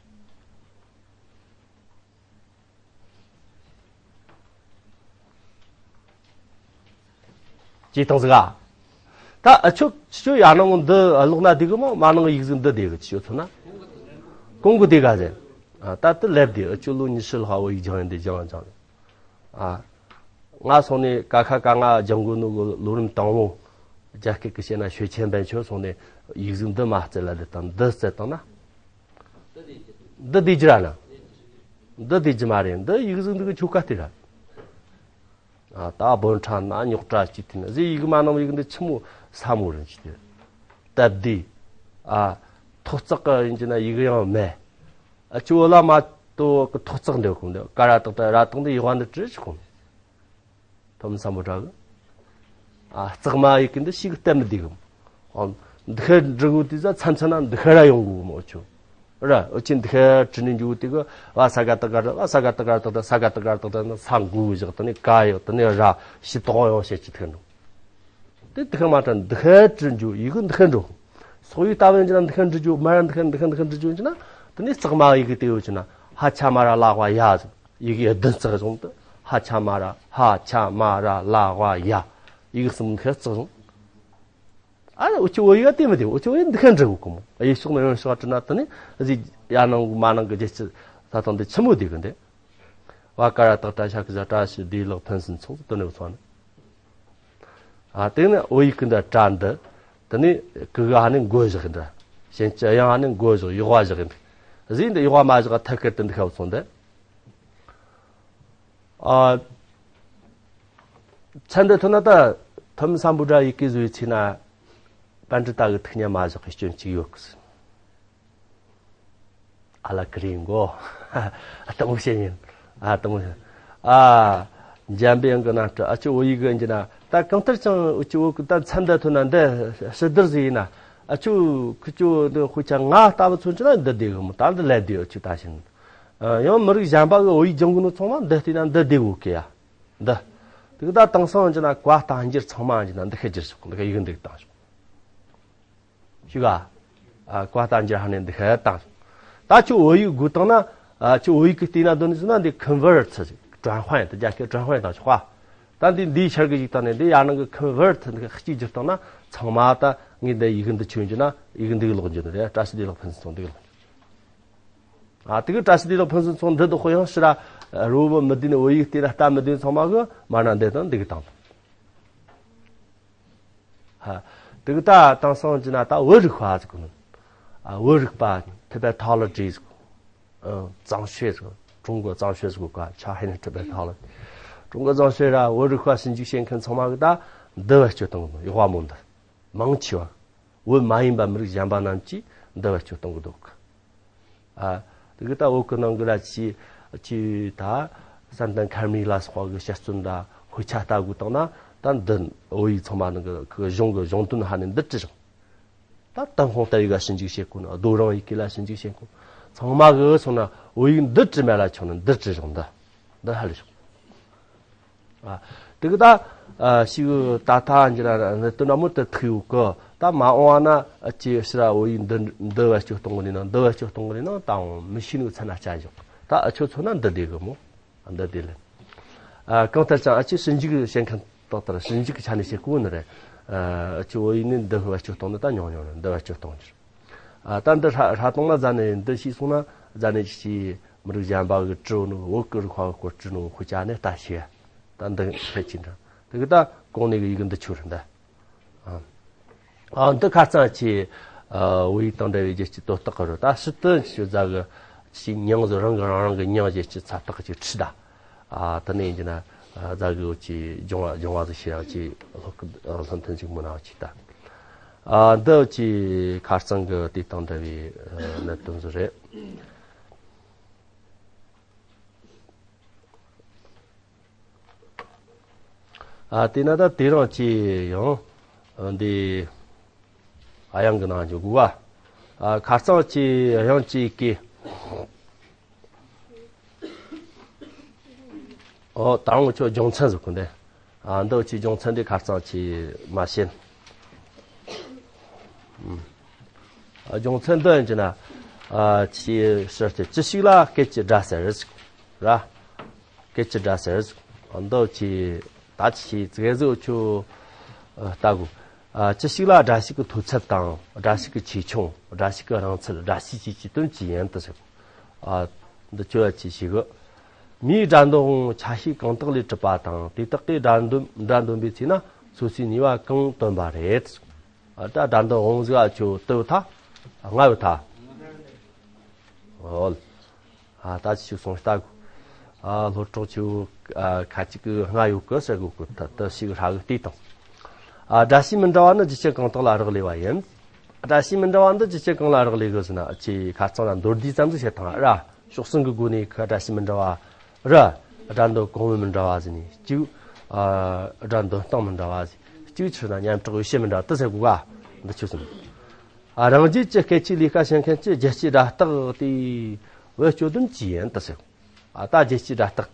ཅི་བཏང་ཟིག་ག་ད་ཨ་ཆོ་ཆོ་ཡ་ནང་འདི་ཀློག་ན་བདེ་གི་མོ། མ་ནང་ཡིག་གཟུགས་འདི་བདེ་གི་ཆོ་ཚོ་ན། གོང་གི་བདེ་ག་ཟེར། ད་དེ་ལེབ་བདེ། ཨ་ཆོ་ལོ་ཉི་ཤུ་ལྷག་བོད་ཡིག་སྦྱང་ཡིན་དེ་སྦྱང་སྦྱང་། ཨ་ང་སོང་ནས་ཀ་ཁ་ག་ང་སྦྱང་གོ་ནོ་གི་ལོ་རིམ་དང་བོ། རྒྱ་སྐད་ཀྱི་བཤད་ན་学前班ཆོ་སོང་ནས་ཡིག་གཟུགས་འདི་མ་བརྩི་ལ་འདི་དང་འདི་བརྩི་བཏང་ན། འདི་བདེ་རྒྱུ་ར་ན། འདི་བདེ་རྒྱུ་མ་རེད། འདི་ཡིག་གཟུགས་འདི་གི་ཆོ་ག་དེ་ར། ཨ་ད་སྦོམ་ཕྲ་ན་རྙོག་དྲ་ཅིག་ཐེབས་ན་ཟེར། ཡིག་མ་ནང་ཡིག་འདི་ཆི་མོ་ས་མོ་རིན་ཅིག་དེ། སྟབས་བདེ། ཨ་ཐོག་བརྩེགས་ཀྱི་ཡིན་གྱི་ན་ཡིག་ཡང་མེད། ཨ་ཆུ་བོ་ལ་མ་ཏོ་གི་ཐོག་བརྩེགས་འདི་གོ་འདི་ཀ་ར་བཏགས་ད་ར་བཏགས་འདི་ཡིག་བ་འདི་བྲིས་ཅིག་གོ་ཐོམ་ས་མོ་དྲ་གི། ཨ་བརྩེགས་མ་ཡིག་གི་འདི་ཞིག་སྟབས་མི་བདེ་གི། ཨ་འདི་ཁ་འབྲི་གོ་དུས་ཙ་མཚམས་མཚམས་ན་འདི་ཁ་ར་ཡོང་གོ་མོ་ཆུ། ར་འུ་ཆེན་འདི་ཁ་བྲིས་ནས་འཇུག་དེ་གི་བ་ས་ག་བཏགས་ག་ར། བ་ས་ག་བཏགས་ག་ར་བཏགས་ད། ས་ག་བཏགས་ག་ར་བཏགས་ད་ན་ས་འགུ་བཞག་དེ་ནས་ཀ་ཡག་དེ་ནས་ར་ཤི་ཏོག་ཡོང་བྱེད་ཀྱི་ཐུག་འགྲོ། དེ་འདི་ཁ་མ་དྲ་འདི་ཁ་བྲིས་འཇུག་ཡི་གེ་འདི་ཁ་འགྲོ། སོག་ཡིག་ལྟ་བུ་ཡིན་ན་འདི་ཁ་འབྲི་རྒྱུ་མ་ར་འདི་ཁ་འདི་ཁ་འདི་ཁ་འབྲི་རྒྱུ་ཡིན་ན་དེ་ནས་བརྩེགས་མ་ཡི་གེ་དེ་ཡོད་ཀྱི་ན་ཧ་ཆ་མ་ར་ལ་ཝ་ཡ་ཟེར། ཡི་གེ་བདུན་བརྩེགས་བྱུང་དུ་ཧ་ཆ་མ་ར་ཧ་ཆ་མ་ར་ལ་ཝ་ཡ། ཡི་གེ་གསུམ་འདི་ཁ་བརྩེགས་བྱུང་། ཨ་ནི་འུ་ཆོ་བོད་ཡིག་དེ་མི་དེ་འུ་ཆོ་བོད་ཡིག་འདི་ཁ་འབྲི་གོ་གི་མོ། ཨ་ཡི་ཕྱོགས་ནས་ཡོང་ཕྱོགས་བྲིས་ན་དེ་ནི་གཟིགས་ཡ་ནང་མ་ནང་གི་རྒྱལ་སྤྱི་ས་སྟེང་དེ་ཆི་མོ་དེ་གི་འདི། བ་ཀ་ར་བཏགས་བཀྲ་ཤ་གི་ཟ་བཀྲ་ཤིས་བདེ་ལེགས་ཕུན་སུམ་ཚོགས་དེ་ནས་འུ་ཚོ་ནི། ཨ། དེ་ནི་བོད་ཡིག་གི་འདྲ་དྲ་འདི། དེ་ནི་གི་ག་ནི་མགོ་བཞག་གི་འདྲ། གཞན་གྱི་དབྱངས་ནི་མགོ་བཞག་ཡག་པ་བཞག་གི་འདྲ། གཟིགས་འདི་ཡག་པ་མ་བཞག་ཐད་ཀར་དུ་འདི་ཁ་བུ་སོང་འདི། ཨ། ཚན་འདི་ཐོན་ན་ད་ཐོན་སམ་བྷོ་ཊ་ཡི་གེ་བཟོ་བའི་ཚེ་ན་པཎྜི་ཏ་གི་ཐུགས་ཉམས་མ་བཞག་གི་སྐྱོན་གཅིག་ཡོད་གི། ཨ་ལ་ཀི་རིང་གོ། ཨ་དང་བོ་ཤེས་ཡིན། ཨ་དང་བོ་ཤེས། ཨ། འཇམ་པའི་དབྱངས་ཀྱི་རྣམ་སྤྲུལ། ཨ་ཅོ་བོད་ཡིག་གི་འཇི་ན་ད་གང་ལྟར་ཀྱང་འུ་ཅོ་བོད་གི་ད་མཚན་འདི་ཐོན་ན་འདི་ཕྱི་བསྡུར་ཟིག་ཡིན་ན། ཨ་ཅོ་ཁི་ཅོ་འདི་དཔེ་ཆ་ང་ལྟ་བུ་ཚོ་འཇི་ན་འདི་བདེ་གི་མོ། ད་འདི་ལས་བདེ་འུ་ཅོ་ད་ཤིན། ཡང་མི་རིགས་གཞན་པ་གི་བོད་ཡིག་སྦྱང་གི་ནོ་ཚང་མ་འདི་བལྟས་ན་འདི་བདེ་གོ་གི་ཡ། འདི། དེ་གི་ད་དེང་སང་འཇི་ན་བཀའ་རྟ་འགྱུར་ཚང་མ་འཇི་ན་འདི་ཁ་བསྒྱུར་ཤོག་འདི་ཁ་ཡིག་འདི་བཏང་ཤོག་ཤི་ག་ཨ། བཀའ་རྟ་འགྱུར་ཧ་ནས་འདི་ཁ་བཏང་། ད་ཁྱོད་བོད་ཡིག་དགོས་བཏང་ན། ཨ། ཁྱོད་བོད་ཡིག་གི་བལྟས་ན་དོན་ནི་ཟེར་ན་འདི་ཁོན་ཝར་ཊི་ཟེར། ཀྲན་ཧྭ་ཡིན་ད་རྒྱ་སྐད་ཀྲན་ཧྭ་ཡིན་ད་ཆོག་ག་ད་འདི་འདིའི་ཤར་གི་ཞིག་བཏང་ནས་འདི་ཡར་ནང་གི་ཁོན་ཝར་ཊི་འདི་ཁ་གཅིག་བསྒྱུར་བཏང་ན་ཚང་མ་ད་ངས་འདི་ཡིག་འདི་ཆོས་འགྱུར་ན་ཡིག་འདི་གི་ལོག་འགྱུར་ནི་རེད། བཀྲ་ཤིས་བདེ་ལེགས་ཕུན་སུམ་ཚོགས་འདི་གི་ལོག་འགྱུར། ཨ། དེ་གི་བཀྲ་ཤིས་བདེ་ལེགས་ཕུན་སུམ་ཚོགས་འདི་དག་ཧོ་ཡང་ཕྱིར་ར་རོ་བོ་མི་བདེ་ནི་བོད་ཡིག་བལྟས་ན་ལྟ་མི་བདེ་ཚང་མ་གི་མར་ན་འདི་དང་འདི་གི་བཏང་། ཧ། དེ་གི་ད་དེང་སང་འཇི་ན་ད་བོད་རིག་པ་ཟེར་གོ་ནོ། ཨ། བོད་རིག་པ་Tibetology་ཟེར་གོ། ཨ། 藏学་ཟེར་གོ། 中国藏学་ཟེར་གོ་ག Chinese Tibetology། 中国藏学་ར་བོད་རིག་པ་ཞིབ་འཇུག་བྱེད་མཁན་ཚང་མ་གི་ད་འདི་བེད་སྤྱོད་གཏོང་གི་ཡག་པ་མོ་འདི། མང་ཆེ་བ། བོད་མ་ཡིན་པ་མི་རིགས་གཞན་པ་རྣམས་ཀྱིས་འདི་བེད་སྤྱོད་གཏོང་གི་འདུག་ཨ། དེ་གི་ད་བོད་གི་ནང་གི་ལ་ཅི་ཅི་ད་བསམ་གཏན་མཁར་རྨེའུ་ལ་སོགས་པ་གི་དཔྱད་རྩོམ་ད་དཔེ་ཆ་ལྟ་དགོས་བཏང་ན་ད་འདི་བོད་ཡིག་ཚང་མ་ནང་གི་གི་གཞུང་གི་གཞུང་དོན་ཧ་ནས་འདི་བྲིས་རང་། ད་ཏུན་ཧོང་ལྟ་བུའི་ག་ཞིབ་འཇུག་བྱེད་དགོས་ན་རྡོ་རིང་ཡི་གེ་ལ་ཞིབ་འཇུག་བྱེད་དགོས། ཚང་མ་གི་སོང་ན་བོད་ཡིག་འདི་བྲིས་མེད་ལ་ཆོག་ནི་འདི་བྲིས་རང་འདི་འདི་ཧ་ལས་བྱུང་། ཨ། དེ་གི་ད་ཨ་ཞིག་ད་ཐ་འགྱུར་ར་ནི་དོན་ར་མོ་དེ་ཐུག་ཡོད་གི། ད་མ་འོངས་པ་ན་ཨ་ཅེ་ཕྱིར་ར་བོད་ཡིག་འདི་འདི་བེད་སྤྱོད་གཏོང་གི་ནི་ན་འདི་བེད་སྤྱོད་གཏོང་གི་ནི་ན་ད་འོང་མི་ཤེས་ནི་ཚ་ན་ཅ་བཞག་ད་ཨ་ཆོ་ཚོ་ན་འདི་བདེ་གི་མོ། འདི་བདེ་ལེ། ཨ། གང་ལྟར་ཀྱང་ཨ་ཅེ་ཞིབ་འཇུག་བྱེད་མཁན་ཏག་ཏག་ཞིབ་འཇུག་གི་ཆ་ནས་བྱེད་དགོས་ནི་རེད། ཨ་ཅེ་བོད་ཡིག་ནི་འདི་བེད་སྤྱོད་གཏོང་ནི་ད་ཉུང་ཉུང་རེད། འདི་བེད་སྤྱོད་གཏོང་རྒྱུ། ཨ། ད་འདི་ཧྲ་ཧྲ་གཏོང་ན་རྫ་ནས་འདི་ཤེས་སོང་ན་རྫ་ནས་ཤེས། མི་རིགས་གཞན་པ་གི་བྲིས་ནོ་བོད་གི་རིག་པ་གི་སྐོར་བྲིས་ནོ་དཔེ་ཆ་ནས་ལྟ་ཤེས། ད་འདི་ཕལ་ཆེར་འདྲ། དེ་གི་ད་གོང་ནས་གི་ཡི་གེ་འདི་ཆོ་རེད་འདི། ཨ། ཨ། འདི་ཁ་རྩང་ཆེ། ཨ། བོད་ཡིག་དང་འདྲ་བའི་རྒྱལ་སྤྱིའི་དོན་རྟགས་རེད། ད་ཕྱི་དོན་ཆོ་རྫ་གི་ཞིག་མྱིང་ཟེར་རང་གི་རང་རང་གི་མྱིང་རྒྱལ་སྤྱིའི་ཚབ་རྟགས་ཀྱི་ཁྲིད་ད། ཨ། དེ་ནས་ཡིན་གྱི་ན་རྫ་གི་འུ་ཅི་སྦྱོང་བ་སྦྱོང་བ་ཟིག་བྱེད་རང་ཅི་སློབ་སློབ་ཐོན་ཅིག་མི་ན་འུ་ཅི་ད། ཨ། འདི་འུ་ཅི་ཁ་རྩང་གི་དེ་དང་འདྲ་བའི་གནད་དོན་ཟིག་རེད། ཨ། དེས་ན་ད་དེ་རིང་ཅི་ཡང་འདི་ཨ་དབྱངས་ཀྱི་ནང་འཇུག་དགོས་པ། ཨ། ཁ་རྩང་ཅི་དབྱངས་ཅི་ཀི། ཨོ། ད་རུང་ཁྱོད་སྦྱོང་ཚན་ཟེར་གོ་འདི། ཨ། འདི་ཅི་སྦྱོང་ཚན་འདི་ཁ་རྩང་ཅི་མ་ཤེས། ཨ། སྦྱོང་ཚན་འདི་ཡིན་གྱི་ན། ཨ། ཅི་ཟེར་ཏེ་ཅི་ཞིག་ལ་སྐད་ཀྱི་སྒྲ་ཟེར་ར། སྐད་ཀྱི་སྒྲ་ཟེར། འདི་ཅི་ད་ཅི་ཙིག་ཟིག་ཆུ། ཨ། ལྟ་དགོས། ཨ། ཅི་ཞིག་ལ་སྒྲ་ཞིག་གི་མཐོ་ཚད་དང་སྒྲ་ཞིག་གི་ཆེ་ཆུང་སྒྲ་ཞིག་གི་རིང་ཚད་སྒྲ་ཞིག་ཅིག་གི་དོན་ཅི་ཡིན་དུ་ཟེར། ཨ། འདི་ཁྱོད་ཅི་ཞིག་གི། མིའི་སྒྲ་འདོན་དབང་ཆ་ཤས་གང་དག་ལས་གྲུབ་པ་དང་དེ་དག་གིས་སྒྲ་འདོན་སྒྲ་འདོན་པའི་ཚེ་ན་སོ་སོའི་ནུས་པ་གང་སྟོན་པ་རེད། ཨ། ད་སྒྲ་འདོན་དབང་ཟིག་ཨ་ཆོ་དུ་ཐ། ལྔ་ཡོད་ཐ། ཨོ། ཨ། ད་ཅི་ཞིག་སོང་ལྟ་དགོས། ཨ། སློབ་གྲོགས་ཆེ་བོ། ཨ། ཁ་ཅིག་གི་ལྔ་ཡོད་གི་ཟེར་གོ་གི་ད་ད་ཞིག་ཧྲ་གི་བལྟས་དང་། ཨ། སྒྲ་ཤས་མི་འདྲ་བ་ནི་རྒྱུ་རྐྱེན་གང་དག་ལ་རག་ལས་པ་ཡིན། སྒྲ་ཤས་མི་འདྲ་བ་འདི་རྒྱུ་རྐྱེན་གང་ལ་རག་ལས་གི་ཟེར་ན་ཅི་ཁ་རྩང་ལ་མདོར་བསྡུས་ཙམ་ཟིག་བཤད་དང་ར། ཕྱོགས་གསུམ་གི་སྒོ་ནས་ཁ་སྒྲ་ཤས་མི་འདྲ་བ་ར། སྒྲ་འདོན་གོང་བུ་མི་འདྲ་བ་ཟེར་ནས་གཅིག་ཨ། སྒྲ་འདོན་སྟངས་མི་འདྲ་བ་ཟེར། གཅིག་ཕྱིར་ན་སྙན་གྲགས་འོས་བྱེད་མི་འདྲ་དུ་ཟེར་གོ་ག་འདི་ཆོས་ཟིན། ཨ། རང་རྒྱལ་གྱི་སྐད་ཆའི་ལས་ཀ་བྱེད་མཁན་གྱི་རྒྱལ་སྤྱིའི་སྒྲ་རྟགས་དེ་བེད་སྤྱོད་དོན་ཅི་ཡིན་དུ་ཟེར། ཨ། ད་རྒྱལ་སྤྱིའི་སྒྲ་རྟགས་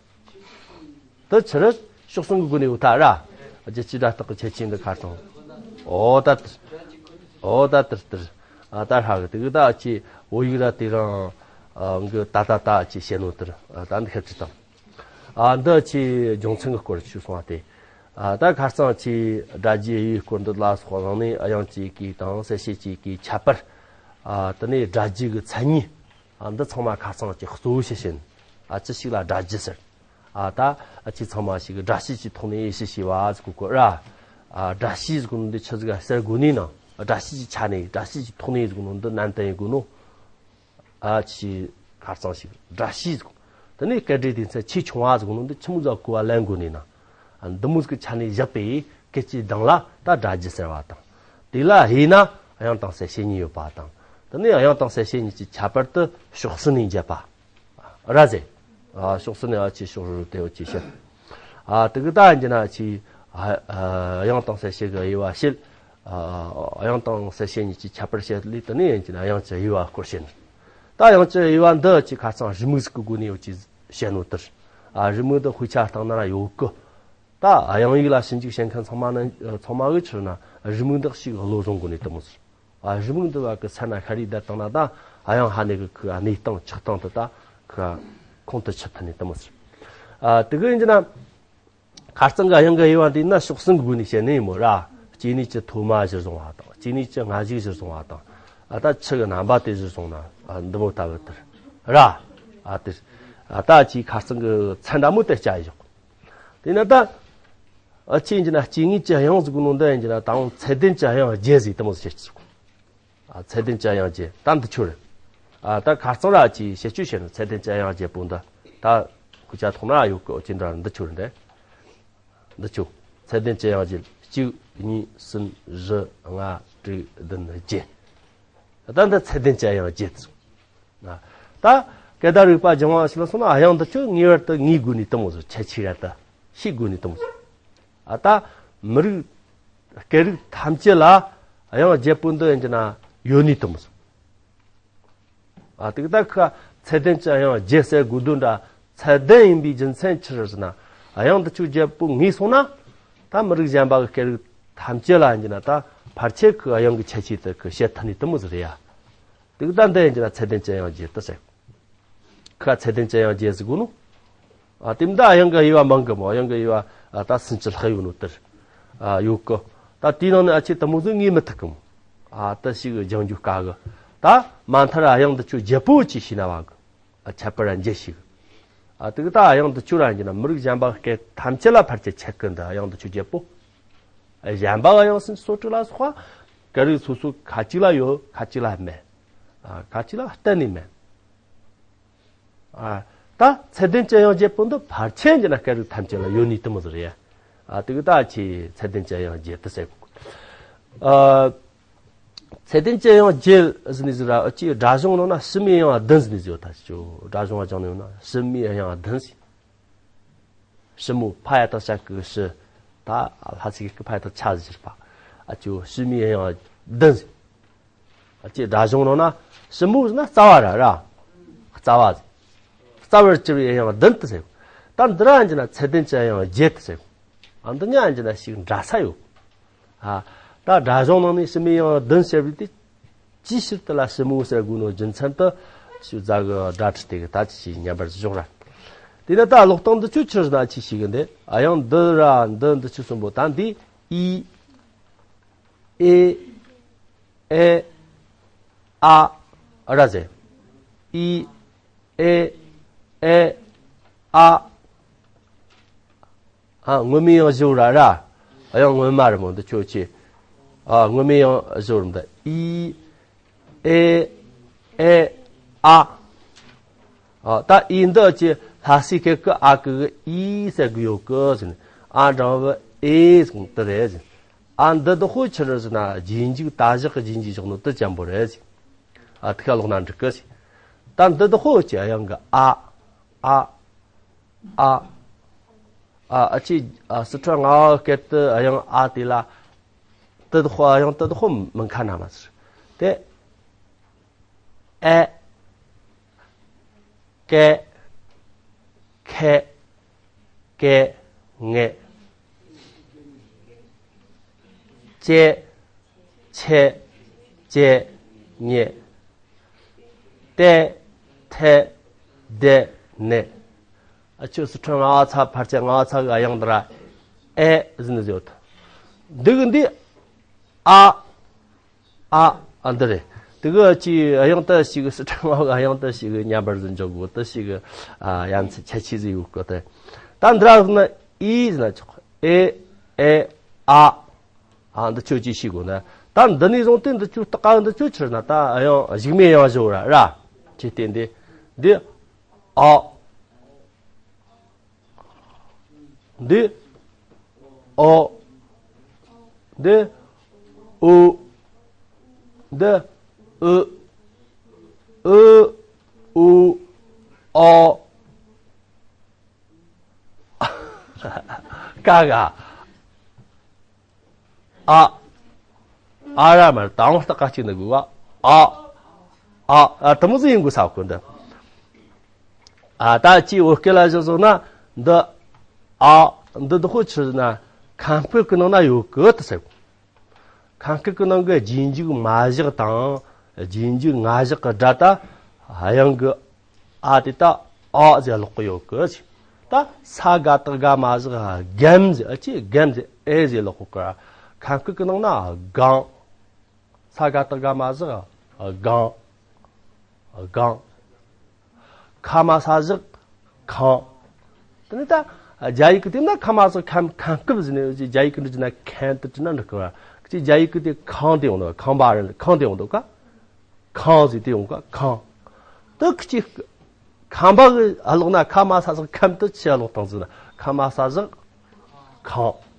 དེ་ཕྱིར་ཕྱོགས་གསུམ་གྱི་སྒོ་ནས་ཡོད་ཐ་ར། རྒྱལ་སྤྱིའི་སྒྲ་རྟགས་ཀྱི་ཁྱད་ཆོས་འདི་ཁ་དང་། ཨོ་ད་དེར། ཨོ་ད་དེར་དེར། ཨ། ད་ཧྲ་གི་དེ་གི་ད་ཅི་བོད་ཡིག་ར་དེ་རང་གི་ད་ད་ད་ཅི་བཤད་ནོ་དེར། ཨ། ད་འདི་ཁྱད་ཆོས་དང་། ཨ། འདི་ཅི་སྦྱོང་ཚན་གྱི་སྐོར་ཞུས་སོང་བ་དེ། ཨ། ད་ཁ་རྩང་ཅི་སྒྲ་བསྒྱུར་ཡི་སྐོར་འདི་ལ་སོགས་བླངས་ནས་དབྱངས་ཅི་གི་དང་གསལ་བྱེད་ཅི་གི་ཁྱད་པར། ཨ། དེ་ནས་སྒྲ་བསྒྱུར་གྱི་མཚན་ཉིད། ཨ། འདི་ཚང་མ་ཁ་རྩང་ཅི་གཙོ་བོ་ཞིག་བྱིན། ཨ། ཅི་ཞིག་ལ་སྒྲ་བསྒྱུར་ཟེར། ཨ། ད་ཨ་ཅི་ཚང་མ་ཞིག་སྒྲ་བཤད་ཀྱི་ཐོག་ནས་ཡེ་ཤེས་ཤེས་པ་ཟེར་གོ་གོ་ར། ཨ་སྒྲ་བྱས་ཟེར་གོ་ནོ་འདི་ཆི་ཟིག་ག་ཟེར་གོ་ནི་ན། སྒྲ་བྱས་ཀྱི་ཆ་ནས་སྒྲ་བྱས་ཀྱི་ཐོག་ནས་ཟེར་གོ་ནོ་འདི་ནན་ཏན་ཡིན་གོ་ནོ། ཨ་ཆི་ཁ་རྩང་ཞིག་སྒྲ་བྱས་ཟེར་གོ། དེ་ནས་སྐད་སྒྲའི་སྡེ་ཚན་ཆེས་ཆུང་བ་ཟེར་གོ་ནོ་འདི་ཆི་མོ་ཟིག་ག་གོ་བ་ལེན་དགོ་ནི་ན། ཨ་འདི་མོ་ཟིག་གི་ཆ་ནས་བཞག་པའི་སྐད་ཀྱི་གདངས་ལ་ད་སྒྲ་རྒྱུད་ཟེར་བ་དང་། དེ་ལ་དབྱེ་ན་དབྱངས་དང་གསལ་བྱེད་གཉིས་ཡོད་པ་དང་། དེ་ནས་དབྱངས་དང་གསལ་བྱེད་གཉིས་ཀྱི་ཁྱད་པར་དུ་ཕྱོགས་ཟིན་ནས་འབྱེད་པ། ར་ཟེར། ཨ་ཕྱོགས་ཟིན་ནས་ཨ་ཆི་ཕྱོགས་རུ་དེ་འོ་ཆི་ཤེས། ཨ་དེ་གི་ད་ཡིན་གྱི་ན་ཆི། ཨ་ཨ་དབྱངས་དང་གསལ་བྱེད་ཀྱི་དབྱེ་བ་བཤད། ཨ་དབྱངས་དང་གསལ་བྱེད་གཉིས་ཀྱི་ཁྱད་པར་བཤད་ལས་དེ་ནས་ཡིན་གྱི་ན་དབྱངས་ཀྱི་དབྱེ་བ་སྐོར་བཤད་ནི། ད་དབྱངས་ཀྱི་དབྱེ་བ་འདི་ཆི་ཁ་རྩང་རི་མོ་ཟིག་གི་སྒོ་ནས་འོ་ཆི་བཤད་ནོ་དེར། ཨ་རི་མོ་འདི་དཔེ་ཆ་སྟེང་ན་ར་ཡོད་གི། ད་དབྱངས་ཡིག་ལ་ཞིབ་འཇུག་བྱེད་མཁན་ཚང་མ་ནི་ཚང་མ་གི་ཕྱིར་ན་རི་མོ་འདི་ཞིག་བློ་བཟུང་དགོ་ནི་དེ་མོ་ཟེར། ཨ་རི་མོ་འདི་བ་གི་ཚད་ན་ཤ་རི་བསྡད་བཏང་ན་ད་དབྱངས་ཧ་ནི་གི་ཁུ་གནས་སྟངས་ཆགས་སྟངས་དེ་ད་ཁུ་ཁོང་དུ་ཆུད་ཐུབ་ནི་དེ་མོ་ཟེར། ཨ་དེ་གི་ཡིན་གྱི་ན། ཁ་རྩང་གི་དབྱངས་ཀྱི་དབྱེ་བ་འདི་ན་ཕྱོགས་ཟིན་གི་སྒོ་ནས་བཤད་ནི་ཡིན་མོ་ར། སྐྱེ་གནས་ཀྱི་ཐོག་མ་གཞིར་བཟུང་བ་དང་སྐྱེ་གནས་ཀྱི་སྔ་གཞུག་གཞིར་བཟུང་བ་དང་། ཨ་ད་ཆུ་གི་རྣམ་པ་དེ་གཞིར་བཟུང་ན་ཨ་འདི་མོ་ལྟ་བུ་དེར་ར། ཨ་དེར། ཨ་ད་ཆི་ཁ་རྩང་གི་ཚད་འདྲ་མོ་དེ་བྱ་ཡི་ཞོག། དེ་ན་ད། ཨ་ཆི་ཡིན་གྱི་ན་སྐྱེ་གནས་ཀྱི་དབྱངས་ཟེར་གོ་ནོ་འདི་ཡིན་གྱི་ན་ད་འོང་ཚད་ལྡན་གྱི་དབྱངས་བརྒྱད་ཟེར་དེ་མོ་ཟེར་གྱི། ཨ་ཚད་ལྡན་གྱི་དབྱངས་བརྒྱད་ད་འདི་ཆོ་རེད། ཨ་ད་ཁ་རྩང་ར་ཆི་བཤད་སྤྱོད་བྱས་ནོ་ཚད་ལྡན་གྱི་དབྱངས་བརྒྱད་པོ་འདི་ད་ཁུ་ཆ་ཐོག་ན་ཡོད་གི་འོ་ཅི་འདྲ་འདི་ཆོ་རེད་འདི། འདི་ཆོ། ཚད་ལྡན་གྱི་དབྱངས་བརྒྱད་གཅིག་གཉིས་གསུམ་བཞི་ལྔ་དྲུག་བདུན་བརྒྱད། ད་འདི་ཚད་ལྡན་གྱི་དབྱངས་བརྒྱད་ཟེར། ད་སྐད་བརྡ་རིག་པ་སྦྱང་བ་ཞིག་ལ་སོང་ན་དབྱངས་འདི་ཆོ་ངེས་པར་དུ་ངེས་དགོས་ནི་དེ་མོ་ཟེར། ཁྱད་ཆོས་ར་ད་ཤེས་དགོས་ནི་དེ་མོ་ཟེར། ཨ་ད་མི་རིགས་སྐད་རིགས་ཐམས་ཅད་ལ་དབྱངས་བརྒྱད་པོ་འདི་ཡིན་གྱི་ན་ཡོད་ནི་དེ་མོ་ཟེར། ཨ་དེ་གི་ད་ཁ་ཚད་ལྡན་གྱི་དབྱངས་བརྒྱད་ཟེར་དགོས་དོན་འདྲ་ཚད་ལྡན་ཡིན་པའི་རྒྱུ་མཚན་ཆི་རེད་ཟེར་ན། དབྱངས་འདི་ཆོ་བརྒྱད་པོ་ངེས་སོང་ན་ད་མི་རིགས་གཞན་པ་གི་སྐད་རིགས་ཐམས་ཅད་ལ་ཡིན་གྱི་ན་ད་ཕལ་ཆེར་གི་དབྱངས་ཀྱི་ཁྱད་ཆོས་དེ་གི་བཤད་ཐུབ་ནི་དེ་མོ་ཟེར་ཡ། དེ་གི་ད་འདི་ཡིན་གྱི་ན་ཚད་ལྡན་གྱི་དབྱངས་བརྒྱད་དེ་ཟེར། ཁ་ཚད་ལྡན་གྱི་དབྱངས་བརྒྱད་ཟེར་གོ་ནོ། ཨ་དེ་མི་ད་དབྱངས་ཀྱི་དབྱེ་བ་མང་གི་མོ། དབྱངས་ཀྱི་དབྱེ་བ་ཨ་ད་སུམ་ཅུ་ལྷག་ཡོད་ནོ་དེར། ཨ་ཡོད་གི། ད་དེའི་ནང་ནས་ཨ་ཆི་དེ་མོ་ཟིག་ངེས་མི་ཐུབ་གི་མོ། ཨ་ད་ཞིག་སྦྱང་རྒྱུ་དཀའ་གི། ད་མ་མཐར་དབྱངས་འདི་ཆོ་བརྒྱད་པོ་ཅིག་ཤེས་ན་བ་གི། ཨ་ཁྱད་པར་ར་འབྱེད་ཤེས་གི། ཨ་དེ་གི་ད་དབྱངས་འདི་ཆོ་ར་ཡིན་གྱི་ན་མི་རིགས་གཞན་པ་སྐད་ཐམས་ཅད་ལ་ཕལ་ཆེར་ཁྱད་གི་འདི་དབྱངས་འདི་ཆོ་བརྒྱད་པོ། ཨ་གཞན་པ་དབྱངས་སུམ་ཅུ་སོ་དྲུག་ལ་སོགས་པ་སྐད་རིགས་སོ་སོ་ཁ་ཅིག་ལ་ཡོད་ཁ་ཅིག་ལ་མེད། ཨ་ཁ་ཅིག་ལ་གཏན་ནས་མེད། ཨ་ད་ཚད་ལྡན་གྱི་དབྱངས་བརྒྱད་པོ་འདི་ཕལ་ཆེར་གྱི་ན་སྐད་རིགས་ཐམས་ཅད་ལ་ཡོད་ནི་དེ་མོ་ཟིག་རེད། ཨ་དེ་གི་ད་ཆི་ཚད་ལྡན་གྱི་དབྱངས་བརྒྱད་དེ་ཟེར་གོ། ཨ་ཚད་ལྡན་གྱི་དབྱངས་བརྒྱད་ཟེར་ནི་ཟིག་ར་ཨ་ཆི་སྒྲ་གཞུང་ནང་ན་ཕྱི་མའི་དབྱངས་བདུན་ཟེར་ནི་ཟིག་ཡོད་ད་ཆི་ཆོ། སྒྲ་གཞུང་བ་སྦྱང་ནི་ཡོད་ན་ཕྱི་མའི་དབྱངས་བདུན་ཟེར། ཕྱི་མོ་ཕ་ཡ་བཏགས་ཞ་གི་ཕྱི། ད་ལྷ་ཚིག་གི་ཕ་ཡ་བཏགས་ཆ་ཟེར་པ། ཨ་ཆི་ཕྱི་མའི་དབྱངས་བདུན་ཟེར། ཨ་ཅེ་སྒྲ་གཞུང་ནང་ན་ཕྱི་མོ་ཟེར་ན་རྩ་བ་ར་ར། རྩ་བ་ཟེར། རྩ་བར་གྱུར་པའི་དབྱངས་བདུན་དུ་ཟེར། ད་འདི་ར་ཡིན་གྱི་ན་ཚད་ལྡན་གྱི་དབྱངས་བརྒྱད་དུ་ཟེར། ཨ་འདི་གཉིས་ཡིན་གྱི་ན་ཞིག་འདྲ་ས་ཡོད། ཨ་ད་སྒྲ་གཞུང་ནང་ནས་ཕྱི་མའི་དབྱངས་བདུན་ཟེར་བའི་དེ། ཅིའི་ཕྱིར་དེ་ལ་ཕྱི་མོ་ཟེར་དགོས་ནོ་རྒྱུ་མཚན་དུ་ཞུ་རྫ་གི་སྒྲ་ཁྲིད་དེ་གི་ད་ཅི་ཞིག་ཉན་པར་ཞོག་ར། དེ་ནས་ད་ཀློག་སྟངས་འདི་ཆོ་ཆི་ཟེར་ན་ཅི་ཞིག་གི་འདི་ཨ་དབྱངས་འདི་ར་འདི་འདི་ཆོ་གསུམ་པོ་ད་འདི་ཨི། ཨེ། ཨེ། ཨ། ར་ཟེར། ཨི། ཨེ། ཨེ། ཨ། ཨ་སྔོན་མའི་དབྱངས་བཞི་བོ་ར་ར། དབྱངས་སྔོན་མ་རེད་མོ་འདི་ཁྱོད་ཆེ། ཨ་སྔོན་མའི་དབྱངས་བཞི་བོ་རེད་འདི་ཨི། ཨེ། ཨེ། ཨ། ཨ་ད་ཨི་འདི་ཆེ་ལྷ་སའི་སྐད་ཀྱི་ཨ་གི་གི་ཨི་ཟེར་གི་ཡོད་གི་ཟེར་ནས་ཨ་འགྲེང་བུ་ཨེ་ཟེར་གི་འདི་རེད་ཟེར། ཨ་འདི་དག་ཧོ་ཆི་རེད་ཟེར་ན་རྗེས་འཇུག་ད་བཞག་གི་རྗེས་འཇུག་བཞག་ནོ་དེ་ཅན་པོ་རེད་ཟེར། ཨ་དེ་ཁ་ཀློག་ན་འགྲིག་གི་ཟེར། ད་འདི་དག་ཧོ་ཆེ་དབྱངས་གི་ཨ། ཨ། ཨ། ཨ་ཨ་ཅེ་ཨ་སི་ཁྲོན་རྔ་བ་སྐད་དུ་དབྱངས་ཨ་དེ་ལ་དེ་དག་ཧོ་དབྱངས་དེ་དག་ཧོ་མི་ཁ་ན་མ་ཟེར། དེ་ཨེ། ཀེ། ཁེ། ཀེ། ངེ། ཅེ། ཆེ། ཅེ། ཉེ། ཏེ། ཐེ། དེ། ནེ། ཨ་ཆོས་སི་ཁྲོན་རྔ་བ་ཚ་ཕལ་ཆེར་རྔ་བ་ཚ་གི་དབྱངས་འདི་ར་ཨེ་ཟེར་ནི་ཡོད། འདི་གི་འདི་ཨ། ཨ། ཨ་འདི་རེད། དེ་གི་ཅི་དབྱངས་དེ་ཞིག་སི་ཁྲོན་རྔ་བ་གི་དབྱངས་དེ་ཞིག་མཉམ་པར་ཟིན་འཇོག་དགོས་དེ་ཞིག་ཨ་ཡ་མཚན་ཁྱད་ཆོས་ཟིག་ཡོད་གི་དེ། ད་འདི་ར་ཟེར་ན་ཨི་ཟེར་ན་ཆོག་ཨེ། ཨེ། ཨ། ཨ། འདི་ཆོས་ཅིག་ཤེས་དགོས་ན། ད་འདི་ནས་བཟུང་སྟེ་འདི་ཆོས་རྟགས་ཀ་འདི་ཆོས་ཕྱིར་ན་ད་ཡང་གཞུག་མའི་ཡང་བཞི་བོ་ར་ར། ཅེས་བསྟན་ཏེ། འདི་ཨ། འདི་ཨོ། འདི་ཨུ། འདི་ཨུ། ཨུ་ཨུ་ཨོ། ཀ་ག་ཨ། ཨ་ར་མར་དང་རྟགས་ཀ་གཅིག་ནི་དགོས་པ། ཨ། ཨ། ཨ། དེ་མོ་ཟིག་ཡིན་དགོས་ས་གོ་འདི། ཨ། ད་ཅིག་བོད་སྐད་ལ་གཞི་བཟུང་ན་འདི་ཨ། འདི་འདི་ཁོ་ཆི་ཟེར་ན་ཁམས་སྐད་ཀྱི་ནང་ན་ཡོད་གི་དེ་ཟེར། ཁམས་སྐད་ཀྱི་ནང་གི་རྗེས་འཇུག་མ་བཞག་དང་རྗེས་འཇུག་ང་བཞག་གི་སྒྲ་ད་དབྱངས་ཀྱི་ཨ་དེ་ད་ཨ་ཟེར་ལོག་གི་ཡོད་གི། ད་ས་ག་བཏགས་སྒ་མ་བཞག་སྒམ་ཟེར། ཨ། ཅི་སྒམ་ཟེར། ཨེ་ཟེར་ལོག་གི། ཁམས་སྐད་ཀྱི་ནང་ན་སྒང་། ས་ག་བཏགས་སྒ་མ་བཞག་སྒང་། སྒང་། ཁ་མ་ས་བཞག་ཁང་། དེ་ནས་ད་རྒྱ་ཡིག་གི་དེ་ན་ཁ་མ་ས་ཁམ་ཁམ་སྐབས་ཟེར་ནས་རྒྱ་ཡིག་གི་འདི་ན་ཁན་དུ་ཅི་ན་འགྲིག་གི་བ། ཅི་རྒྱ་ཡིག་གི་དེ་ཁང་དེ་ཡོང་འདུག་ཁང་པ་རེད། ཁང་དེ་ཡོང་འདུག་ག་ཁང་ཟེར་དེ་ཡོང་ག་ཁང་། དུ་ཁི་ཅི་ཁམ་པ་གི་ཨ་ལོག་ན་ཁ་མ་ས་ས་ཁམ་དུ་ཅི་ཨ་ལོག་དང་ཟེར་ན་ཁ་མ་ས་ས་ཁང་།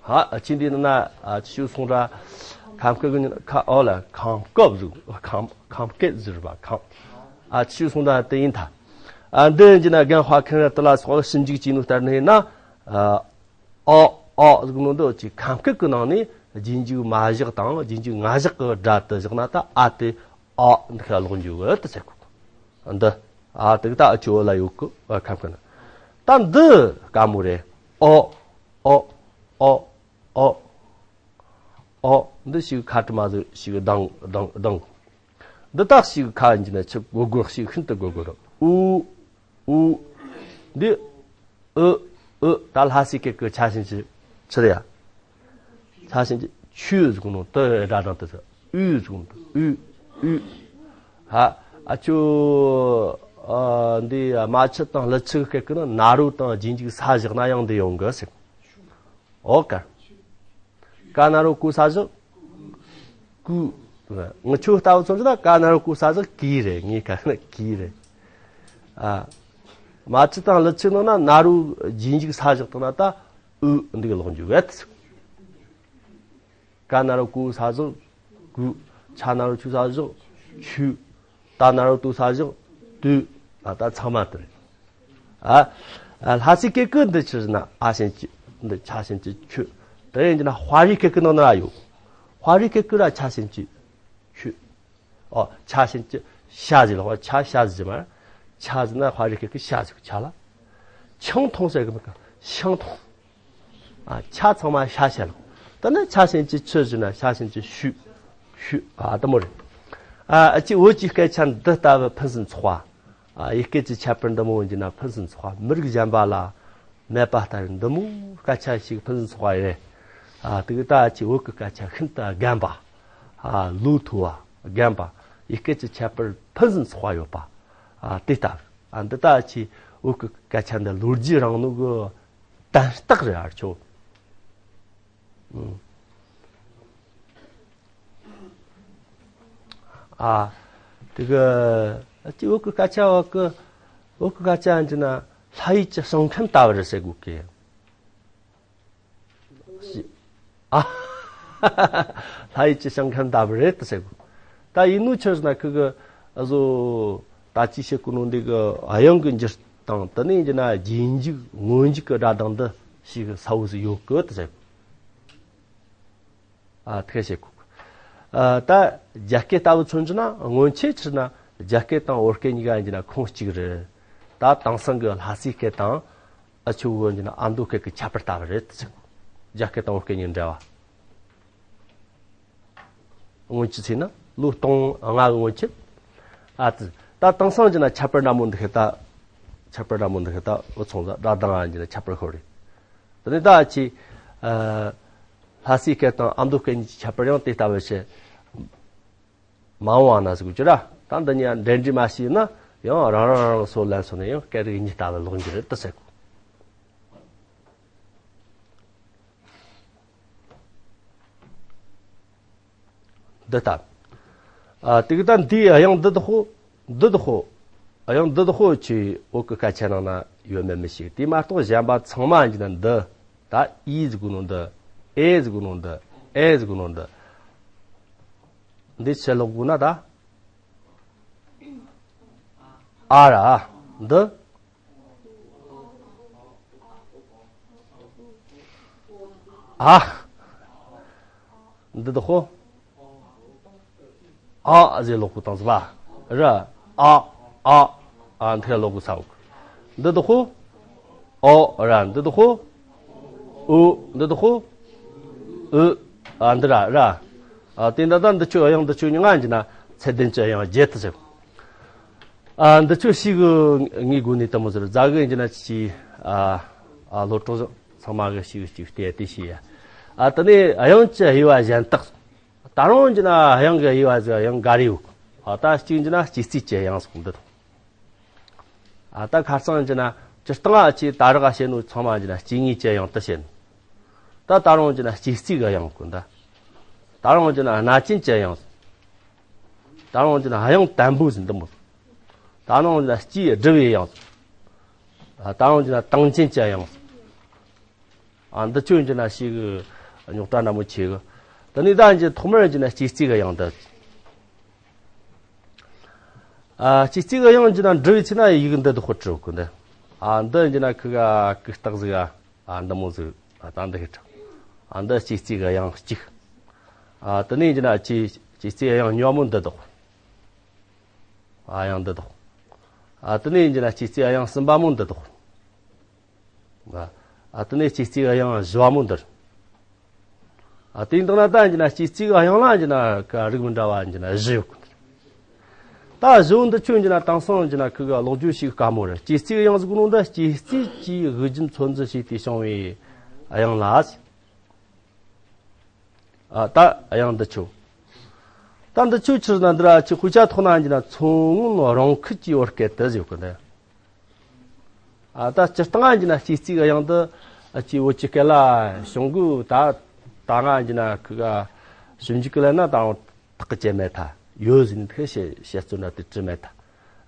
ཧ། ཨ། ཅི་འདི་ན་ཨ་ཆུ་སོང་ར། ཁམས་སྐད་ཀྱི་ཁ་ཨོ་ལ་ཁམས་སྐད་ཟེར། ཁམས་ཁམས་སྐད་ཟེར་བ་ཁམས། ཨ། ཆུ་སོང་ར་དེ་ཡིན་ད། ཨ། འདི་ཡིན་གྱི་ན་རྒན་དཔའ་མཁན་ར་དེ་ལ་སོགས་ཞིབ་འཇུག་བྱས་ནོ་ལྟར་ནས་ན། ཨ། ཨོ་ཨོ་ཟེར་ནོ་འདི་ཅི་ཁམས་སྐད་ཀྱི་ནང་ནས་རྗེས་འཇུག་མ་བཞག་དང་རྗེས་འཇུག་ང་བཞག་གི་སྒྲ་དེ་བཞག་ན་ད་ཨ་དེ་ཨོ་འདི་ཁ་ལོག་འཇུག་གི་དེ་ཟེར་གོ། འདི། ཨ། དེ་ད་ཨ་ཆུ་ལ་ཡོད་གི། ཨ། ཁམས་སྐད་ན། ད་འདི་དཀའ་མོ་རེད། ཨོ། ཨོ། ཨོ། ཨོ། ཨོ། འདི་ཞིག་ཁ་དྲི་མ་ཟིག་ཞིག་ལྡང་ལྡང་ལྡང་། འདི་དག་ཞིག་ཁ་ཡིན་གྱི་ན་ཆུ་གོ་གོ་ཞིག་ཤིན་ཏུ་གོ་གོ་ར། ཨུ། ཨུ། འདི་ཨུ། ཨུ། ད་ལྷ་སའི་སྐད་ཀྱི་ཆ་ཤིན་ཅི་ཆི་རེད་ཡ། ཆ་ཤིན་ཅི་ཆུ་ཟིག་ནོ་དུ་སྒྲ་དང་དུ་ཟེར། ཨུ་ཟིག་ནོ་དུ་ཨུ། ཨུ། ཧ། ཨ་ཆུ། ཨ། འདི་མ་ཆུ་དང་ལི་ཆུ་སྐད་ཀྱི་ནི་ན་རོ་དང་རྗེས་འཇུག་ས་བཞག་ན་ཡང་འདི་ཡོང་གི་ཟེར། ཨོ་ཀ། ཀ་ན་རོ་ཀུ་ས་བཞག་ཀུ། ངི་ཆོ་ལྟ་བུ་ཚོ་ན་ཀ་ན་རོ་ཀུ་ས་བཞག་ཀི་རེད། ངའི་ཀ་ན་ཀི་རེད། ཨ། མ་ཆུ་དང་ལི་ཆུ་ནང་ན་ན་རོ་རྗེས་འཇུག་ས་བཞག་དང་ན་ད་ཨུ་འདི་གི་ལོག་འཇུག་བེད། ཀ་ན་རོ་ཀུ་ས་བཞག་ཀུ། ཆ་ན་རོ་ཆུ་ས་བཞག་ཆུ། ད་ན་རོ་དུ་ས་བཞག་དུ། ཨ། ད་ཚང་མ་དེ་རེད། ཨ། ཨ། ལྷ་སའི་སྐད་ཀྱི་འདི་ཆི་ཟེར་ན་ཨ་ཞན་གྱི་འདི་ཆ་ཞན་གྱི་ཆུ། དེ་ཡིན་གྱི་ན་དཔའ་རིས་སྐད་ཀྱི་ནང་ན་ཡོད། དཔའ་རིས་སྐད་ཀྱི་ར་ཆ་ཞན་གྱི་ཆུ། ཨོ། ཆ་ཞན་གྱི་ཤ་ཟེར་ལ་ཆ་ཤ་ཟེར་མ། ཆ་ཟེར་ན་དཔའ་རིས་སྐད་ཀྱི་ཤ་ཟེར་ཆ་ལ། ཆང་འཐུང་ཟེར་གི་མི་ག་ཤང་འཐུང་། ཨ། ཆ་ཚང་མ་ཤ་ཤ་ལ། ད་ནི་ཆ་ཞན་གྱི་ཆུ་ཟེར་ན་ཆ་ཞན་གྱི་ཤུ། ཤུ། ཨ། དེ་མོ་རེད། ཨ། ཨ་ཅི་བོད་ཀྱི་སྐད་ཆ་འདི་ལྟ་བུ་ཕུན་སུམ་ཚོགས་པ། ཨ། ཡི་གེ་གི་ཁྱད་པར་འདི་མོ་ཡིན་གྱི་ན་ཕུན་སུམ་ཚོགས་པ། མི་རིགས་གཞན་པ་ལ་མེད་པ་ལྟ་བུ་འདི་མོ་སྐད་ཆ་ཞིག་ཕུན་སུམ་ཚོགས་པ་རེད། ཨ། དེ་གི་ད་ཨ་ཅི་བོད་ཀྱི་སྐད་ཆ་ཤིན་ཏུ་རྒན་པ། ཨ། ལོ་ཐུ་བ་རྒན་པ། ཡི་གེ་གི་ཁྱད་པར་ཕུན་སུམ་ཚོགས་པ་ཡོད་པ། ཨ། དེ་ལྟ་བུ། ཨ། འདི་ལྟ་ཅི་བོད་ཀྱི་སྐད་ཆ་འདི་ལོ་རྒྱུས་རིང་ནོ་གི་དན་རྟགས་རེད་ཨ་ཆོ། ཨང་། ཨ། དེ་གི་ཅི་བོད་ཀྱི་སྐད་ཆ་བ་གི་བོད་ཀྱི་སྐད་ཆ་འདི་ན་ལྷ་ཡུལ་གྱི་ཞིང་ཁམས་ལྟ་བུ་རེད་ཟེར་དགོས་གི། ཨ། ལྷ་ཡུལ་གྱི་ཞིང་ཁམས་ལྟ་བུ་རེད་དུ་ཟེར་གོ། ད་ཡིན་ནོ་ཆི་ཟེར་ན་ཁི་གི་ཨ་ཟོ་ད་ཅི་བཤད་གོ་ནོ་འདི་གི་དབྱངས་ཀྱི་འགྱུར་སྟངས་དེ་ནས་ཡིན་ན་རྗེས་འཇུག་སྔོན་འཇུག་གི་སྒྲ་གདངས་འདི་ཞིག་ས་བོ་ཟིག་ཡོད་གི་དུ་ཟེར་གོ། ཨ། དེ་བཤད་གོ། ཨ། ད་རྒྱ་སྐད་ལྟ་བུ་མཚོན་རྒྱུ་ན་སྔོན་ཆད་ཕྱིར་ན་རྒྱ་སྐད་དང་བོད་སྐད་གཉིས་ཀ་ཡིན་རྒྱུ་ན་ཁུངས་གཅིག་རེད། ད་དེང་སང་གི་ལྷ་སའི་སྐད་དང་ཨ་ཆོ་གི་ཡིན་རྒྱུ་ན་ཨ་མདོ་སྐད་ཀྱི་ཁྱད་པར་ལྟ་བུ་རེད་ཟེར། རྒྱ་སྐད་དང་བོད་སྐད་གཉིས་འབྲེལ་བ། སྔོན་ཆད་ཟེར་ན་ལོ་སྟོང་ལྔ་གི་སྔོན་ཆད། ཨ་ཙི། ད་དེང་སང་གྱི་ན་ཁྱད་པར་འདྲ་མོ་འདི་ཤེས་ད། ཁྱད་པར་འདྲ་མོ་འདི་ཤེས་ད་འུ་ཚོང་ཟ་སྒྲ་གདངས་ཡིན་གྱི་ན་ཁྱད་པར་ཤོར་རེད། དེ་ནས་ད་ཅི། ཨ། ལྷ་སའི་སྐད་དང་ཨ་མདོ་སྐད་གཉིས་ཀྱི་ཁྱད་པར་ཡང་དེ་ལྟ་བུ་ཞིག་མ་འོང་བ་ན་ཟེར་དགོས་ཀྱི་ར། ད་འདི་གཉིས་འབྲེལ་འདྲིས་མ་བྱས་ན་ཡང་རང་རང་རང་རང་སོ་ལན་སོ་ནས་ཡང་སྐད་རིགས་གཉིས་ལྟ་བུ་ལོག་འགྱུར་རེད་དུ་ཟེར་གོ། འདི་ལྟ། ཨ་དེ་གི་ད་འདིའི་དབྱངས་འདི་དག་ཧོ། འདི་དག་ཧོ། དབྱངས་འདི་དག་ཧོ་ཆི་བོད་ཀྱི་སྐད་ཆ་ནང་ན་ཡོད་མེད་མི་ཤེས། དེ་མ་གཏོགས་གཞན་པ་ཚང་མ་ཡིན་གྱི་ན་འདི། ད་ཨི་ཟེར་གོ་ནོ་འདི། ཨེ་ཟེར་གོ་ནོ་འདི། ཨེ་ཟེར་གོ་ནོ་འདི། འདི་ཆི་ལོག་གོ་ན་ད། ཨ་ར། འདི། ཨ། འདི་དག་ཧོ། ཨ་ཟེར་ལོག་གོ་བཏང་ཟེར་བ། ར། ཨ། ཨ། ཨ་འདི་ལོག་གོ་ས་འོག་འདི་དག་ཧོ། ཨོ་ར། འདི་དག་ཧོ། ཨུ། འདི་དག་ཧོ། ཨུ། ཨ་འདི་ར་ར། ཨ་དེ་འདྲ་ད་འདི་ཆོ་དབྱངས་འདི་ཆོ་མྱི་ང་ཡིན་གྱི་ན་ཚད་ལྡན་གྱི་དབྱངས་བརྒྱད་དུ་ཟེར། ཨ་འདི་ཆོ་ཤི་གི་ངའི་སྒོ་ནས་དུ་མོ་ཟེར་རྫ་གི་ཡིན་གྱི་ན་ཅི། ཨ་ཨ་སློབ་གྲོགས་ཚང་མ་གི་ཤི་གི་ཅིག་བལྟས་ཏེ་ཤི་ཡ། ཨ་དེ་ནས་དབྱངས་ཀྱི་དབྱེ་བ་གཞན་དག་ད་རུང་གྱི་ན་དབྱངས་ཀྱི་དབྱེ་བ་ཟེར་དབྱངས་འགའ་རེ་ཡོད། ཨ་ད་གཅིག་གྱི་ན་སྐྱེ་རྩིས་ཀྱི་དབྱངས་སོགས་འདི་དང་། ཨ་ད་ཁ་སང་གྱི་ན་སྤྱིར་བཏང་ཨ་ཅེ་ད་རག་བཤད་ནོ་ཚང་མ་གྱི་ན་སྐྱེ་དངོས་ཀྱི་དབྱངས་དུ་བཤད་ནོ། ད་ད་རུང་གྱི་ན་སྐྱེ་རྩིས་ཀྱི་དབྱངས་ཀུན་ད། ད་རུང་གྱི་ན་སྣ་ཅན་གྱི་དབྱངས། ད་རུང་གྱི་ན་དབྱངས་དམ་པོ་ཟིན་འདི་མོ། ད་རུང་གྱི་ན་སྐྱེ་སྒྲུབ་པའི་དབྱངས། ད་རུང་གྱི་ན་དང་ཅན་གྱི་དབྱངས། ཨ་འདི་ཆོས་ཀྱི་ན་ཤེས་གི་རྙོག་དྲ་འདྲ་མོ་ཆེ་གི། དེ་ནས་ད་ཀྱི་ཐོག་མར་ཀྱི་ན་སྐྱེ་རྩིས་ཀྱི་དབྱངས་འདི། ཨ་སྐྱེ་རྩིས་ཀྱི་དབྱངས་ཀྱི་ན་འབྲི་བའི་ཚེ་ན་ཡིག་འདི་དུ་ཧོ་བྲི་གོ་འདི། ཨ་འདི་ཀྱི་ན་ཁི་ག་ཀི་རྟགས་ཟིག་ཨ་འདི་མོ་ཟིག་ཨ་ད་འདི་ཧི་ཁྲ། ཨ་འདི་སྐྱེ་རྩིས་ཀྱི་དབྱངས་གཅིག་ཨ་དེ་ནས་ཀྱི་ན་སྐྱེ་སྐྱེ་རྩིས་དབྱངས་སྙོམས་མོ་འདི་དུ་ཧོ། ཨ་དབྱངས་འདི་དུ་ཧོ། ཨ་དེ་ནས་ཀྱི་ན་སྐྱེ་རྩིས་དབྱངས་གསུམ་པ་མོ་འདི་དུ་ཧོ། ཨ་དེ་ནས་སྐྱེ་རྩིས་དབྱངས་བཞི་བ་མོ་འདིར། ཨ་དེ་འདི་ན་ད་ཡིན་གྱི་ན་སྐྱེ་རྩིས་དབྱངས་ལ་ཡིན་གྱི་ན་ཀ་རིགས་མི་འདྲ་བ་ཡིན་གྱི་ན་བཞི་ཡོད་གི། ད་བཞི་བོ་འདི་ཆོས་ཡིན་གྱི་ན་དེང་སང་ཡིན་གྱི་ན་ཁི་ག་ཀློག་རྒྱུ་ཞིག་དཀའ་མོ་རེད། སྐྱེ་རྩིས་དབྱངས་ཟེར་གོ་ནོ་འདི་སྐྱེ་རྩིས་ཀྱིས་དབུགས་འབྱིན་ཚོད་འཛིན་བྱས་ཏེ་བྱུང་བའི་དབྱངས་ལ། ཨ་ད་དབྱངས་འདི་ཆོ། ད་འདི་ཆོ་ཕྱིར་ན་འདི་ར་ཆི་དཔེ་ཆ་ཐོག་ན་ཡིན་གྱི་ན་མཚོ་སྔོན་རང་ཁུལ་གྱི་བོད་སྐད་དུ་ཟེར་གི་འདི། ཨ་ད་སྤྱིར་བཏང་ང་ཡིན་ན་སྐྱེ་རྩིས་ཀྱི་དབྱངས་འདི་ཨ་ཅེ་བོད་ཀྱི་སྐད་ལ་བྱུང་གི། ད་ད་ང་ཡིན་ན་ཁི་ག་ཞིབ་འཇུག་གི་ལ་ན་ད་ཐག་གི་བཅད་མེད་ད་ཡོད་ཟིན་ཐི་བཤད་བཤད་ཚུལ་འདྲ་དེ་བྲི་མེད་ད།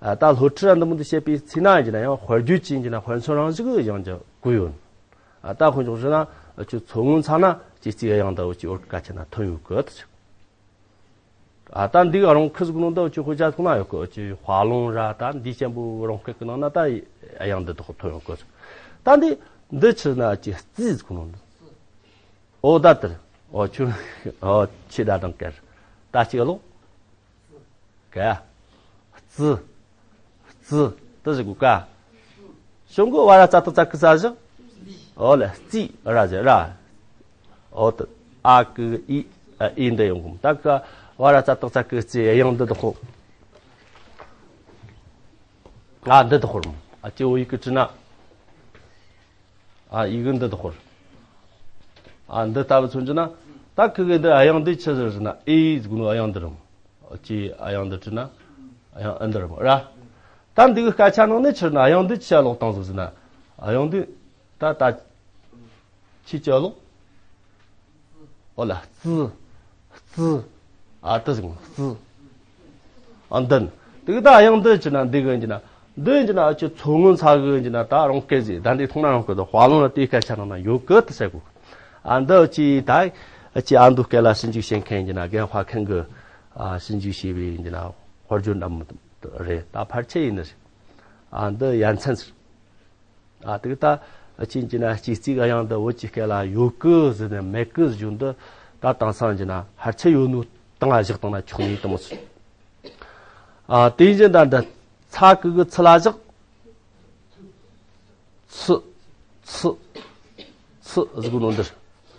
ཨ་ད་སློབ་ཁྲིད་འདི་མོ་འདི་བཤད་པའི་ཚེ་ན་ཡིན་ན་ཡང་དཔེར་བརྗོད་ཅིག་ཡིན་ན་དཔེ་མཚོན་རང་བཞིན་གྱི་དབྱངས་ཀྱི་གུ་ཡོད། ཨ་ད་དཔེ་འཇོག་བྱས་ན་ཨ་ཅེ་མཚོ་སྔོན་ཚ་ན་སྐྱེ་རྩིས་ཀྱི་དབྱངས་འདི་ཨ་ཅེ་བོད་ཀྱི་སྐད་ཆ་ན་ཐོན་ཡོད་གི་ད་ཆོག་ཨ་ད་འདི་ག་རང་ཁུ་ཟུག་ནང་དུ་ཅི་ཧུ་ཅག་ཐུག་ན་ཡོད་གི། ཅི་དཔའ་ལུང་ར་ད་འདི་ཅན་པོ་རང་སྐད་ཀྱི་ནང་ན་ད་ཡང་འདི་དག་ཐོན་ཡོད་གི། ད་འདི་འདི་ཕྱིར་ན་ཅི་རྩིས་ཟེར་གོ་ནོ་འདི། ཨོ་ད་དེར་ཨོ་ཆུ་ཨོ་ཆི་ད་དང་ཀར་ད་ཅི་ག་ལོ། ཀ་རྩི། རྩི། དེ་ཟེར་གོ་ཀ་ཤོང་གོ་བ་ར་ཙ་ཏག་ཙ་ཀི་ཙ་བཞག་ཨོ་ལ་རྩིས་ར་ཟེར་ར། ཨོ་ཏི་ཨ་ཀི་ཨི་ཨི་འདི་ཡོང་གོ་ད་ཀ་བ་ར་ཙ་ཏག་ཙ་ཀི་རྩིས་དབྱངས་འདི་དག་ཧོ། ཨ་འདི་དག་ཧོ་ར་ཨ་ཅེ་བོ་ཡི་ཀི་ཀྲི་ན། ཨ་ཡི་གི་འདི་དག་ཧོ་ར། ཨ་འདི་ལྟ་བུ་མཚོན་གྱི་ན། ད་ཁི་གི་འདི་དབྱངས་འདི་ཆི་ཟེར་ཟེར་ན་ཨེ་ཟེར་གོ་ནོ་དབྱངས་འདི་རུང་། ཅི་དབྱངས་འདི་བྲིས་ན། དབྱངས་ཨ་འདི་རུང་ར། ད་འདི་གི་སྐད་ཆ་ནང་ནས་ཕྱིར་ན་དབྱངས་འདི་ཆི་ལོག་བཏང་ཟིག་ཟེར་ན། དབྱངས་འདི། ད་ད། ཆི་ཆི་ལོག་ཨོ་ལ་རྩི། རྩི། ཨ་ཏི་ཟིག་རྩི། ཨ་འདི་ནི། དེ་གི་ད་དབྱངས་འདི་བྲིས་ན་འདི་གི་ཡིན་གྱི་ན། འདི་ཡིན་གྱི་ན་ཨ་ཅེ་མཚོ་སྔོན་ཚ་གི་ཡིན་གྱི་ན་ད་རང་སྐད་ཟིག་ད་འདི་མཐོང་ན་རང་སྐད་དུ་དཔའ་ལུང་ལ་དེའི་སྐད་ཆ་ནང་ན་ཡོད་གི་དེ་ཟེར་གོ་ཨ་འདི་ཅི་ད་ཨ་ཅེ་ཨ་མདོ་སྐད་ལ་ཞིབ་འཇུག་བྱེད་མཁན་གྱི་ན་རྒན་དཔའ་མཁན་གི་ཨ་ཞིབ་འཇུག་བྱས་པའི་ཡིན་གྱི་ན་དཔེར་བརྗོད་འདྲ་མོ་རེད། ད་ཕལ་ཆེར་ཡིན་ནི་རེད། ཨ་འདི་ཡ་མཚན་ཟེར། ཨ་དེ་གི་ད་ཨ་ཅེ་ཡིན་གྱི་ན་སྐྱེ་རྩིས་ཀྱི་དབྱངས་འདི་བོད་ཀྱི་སྐད་ལ་ཡོད་གི་ཟེར་ནས་མེད་གི་ཟེར་རྒྱུ་འདི་ད་དེང་སང་ཡིན་གྱི་ན་ཕལ་ཆེར་ཡོད་ནོ་སྟེང་ལ་བཞག་བཏང་ན་ཆོག་ནི་དེ་མོ་ཟེར། ཨ་དེ་ཡིན་གྱི་ད་འདི་ཚ་གི་གི་ཚི་ལ་བཞག་ཚི། ཚི། ཚི་ཟེར་གོ་ནོ་འདིར།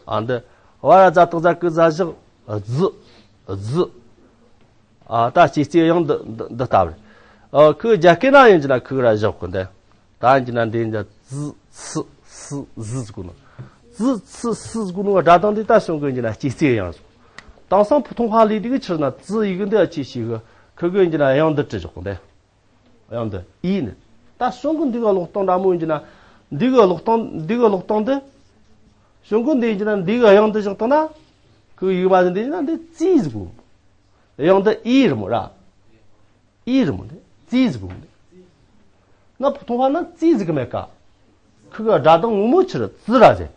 ཨ་འདི་བ་ར་ཙ་ཏག་ཙ་ཀི་ཙ་བཞག་རྫི། རྫི། ཨ་ད་སྐྱེ་རྩིས་དབྱངས་འདི་འདི་འདི་ལྟ་བུ་རེད། ཨ་ཁི་རྒྱ་སྐད་ན་ཡིན་གྱི་ན་ཁི་གི་ར་བཞག་གི་འདི། ད་ཡིན་གྱི་ན་འདི་ཡིན་གྱི་ཙི་ཚི་སི་ཟི་ཟེར་གོ་ནོ། ཙི་ཚི་སི་ཟེར་གོ་ནོ་སྒྲ་གདངས་འདི་ད་བྱུང་གི་ཡིན་གྱི་ན་སྐྱེ་རྩིས་དབྱངས་སོ། དེང་སང་བུ་ཐུང་ཧ་ལས་དེ་གི་ཕྱིར་ན་ཙི་ཡི་གི་འདི་ཨ་ཅེ་ཞིག་གི་ཁི་གི་ཡིན་གྱི་ན་དབྱངས་འདི་བྲིས་བཞག་གི་འདི། དབྱངས་འདི་ཨི་ནི། ད་བྱུང་གི་འདི་གི་ཀློག་སྟངས་འདྲ་མོ་ཡིན་གྱི་ན། འདི་གི་ཀློག་སྟངས་འདི་གི་ཀློག་སྟངས་འདི། བྱུང་གི་འདི་ཡིན་གྱི་ན་འདི་གི་དབྱངས་འདི་བཞག་བཏང་ན། ཁི་གི་ཡིག་མ་ཟིན་འདི་ཡིན་ན་འདི་ཙི་ཟེར་གོ། དབྱངས་འདི་ཨི་རེད་མོ་ར། ཨི་རེད་མོ་འདི་ཙི་ཟིག་གོ་མོ་འདི། ན་ཕུ་ཐུང་བ་ན་ཙི་ཟིག་གི་མེད་ཀ། ཁུ་གི་སྒྲ་གདངས་ངོ་མོ་ཆི་རེད། ཙི་ར་ཟེར།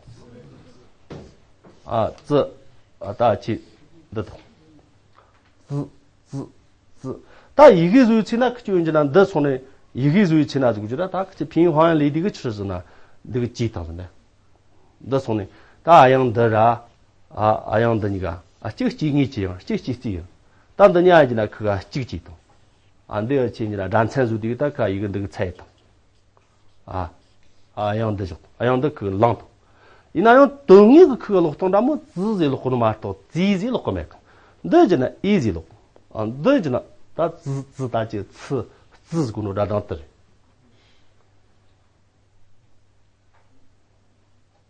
ཨ་ཙི། ཨ་ད་ཅི་འདི་དང་། ཙི་ཙི་ཙི། ད་ཡི་གེ་བཟོས་ཚེ་ན་ཁི་ཆོ་ཡིན་གྱི་ན་འདི་སོང་ནས་ཡི་གེ་བཟོས་ཚེ་ན་ཟིག་གི་ཆོ་ད་ད་ཁི་ཆོ་ཕིང་ཧོང་ཡང་ལས་དེ་གི་ཆི་རེད་ཟེར་ན་འདི་གི་ཅི་དང་ཟེར་ན། འདི་སོང་ནས་ད་ཨ་ཡང་འདི་ར། ཨ་ཨ་ཡང་འདི་གཉིས་ཀ་ཨ་གཅིག་སྐྱེ་དངོས་ཀྱི་ཡང་གཅིག་སྐྱེ་རྩིས་ཡང་། ད་འདི་གཉིས་ཡིན་གྱི་ན་ཁི་ག་གཅིག་གཅིག་དང་། ཨ་འདི་ཡང་ཆེ་གྱི་ན་སྒྲ་མཚན་བཟོས་དེ་གི་ད་ཁ་ཡི་གེ་འདི་གི་ཚད་དང་། ཨ། ཨ་ཡང་འདི་བཞག་ཨ་ཡང་འདི་གི་ལང་དང་། ཡིན་ན་ཡང་དོན་དངོས་ཀྱི་ཁུ་གི་ཀློག་སྟངས་འདྲ་མོ་ཙི་ཟེར་ཀློག་གོ་ནི་མ་གཏོགས་ཙི་ཟེར་ཀློག་གོ་མེད་གི། འདི་གྱི་ན་ཨི་ཟེར་ཀློག་ཨ་འདི་གྱི་ན་ད་ཙི་ཙི་ད་ཅི་ཙི་ཙི་ཟེར་གོ་ནོ་སྒྲ་གདངས་དེ་རེད།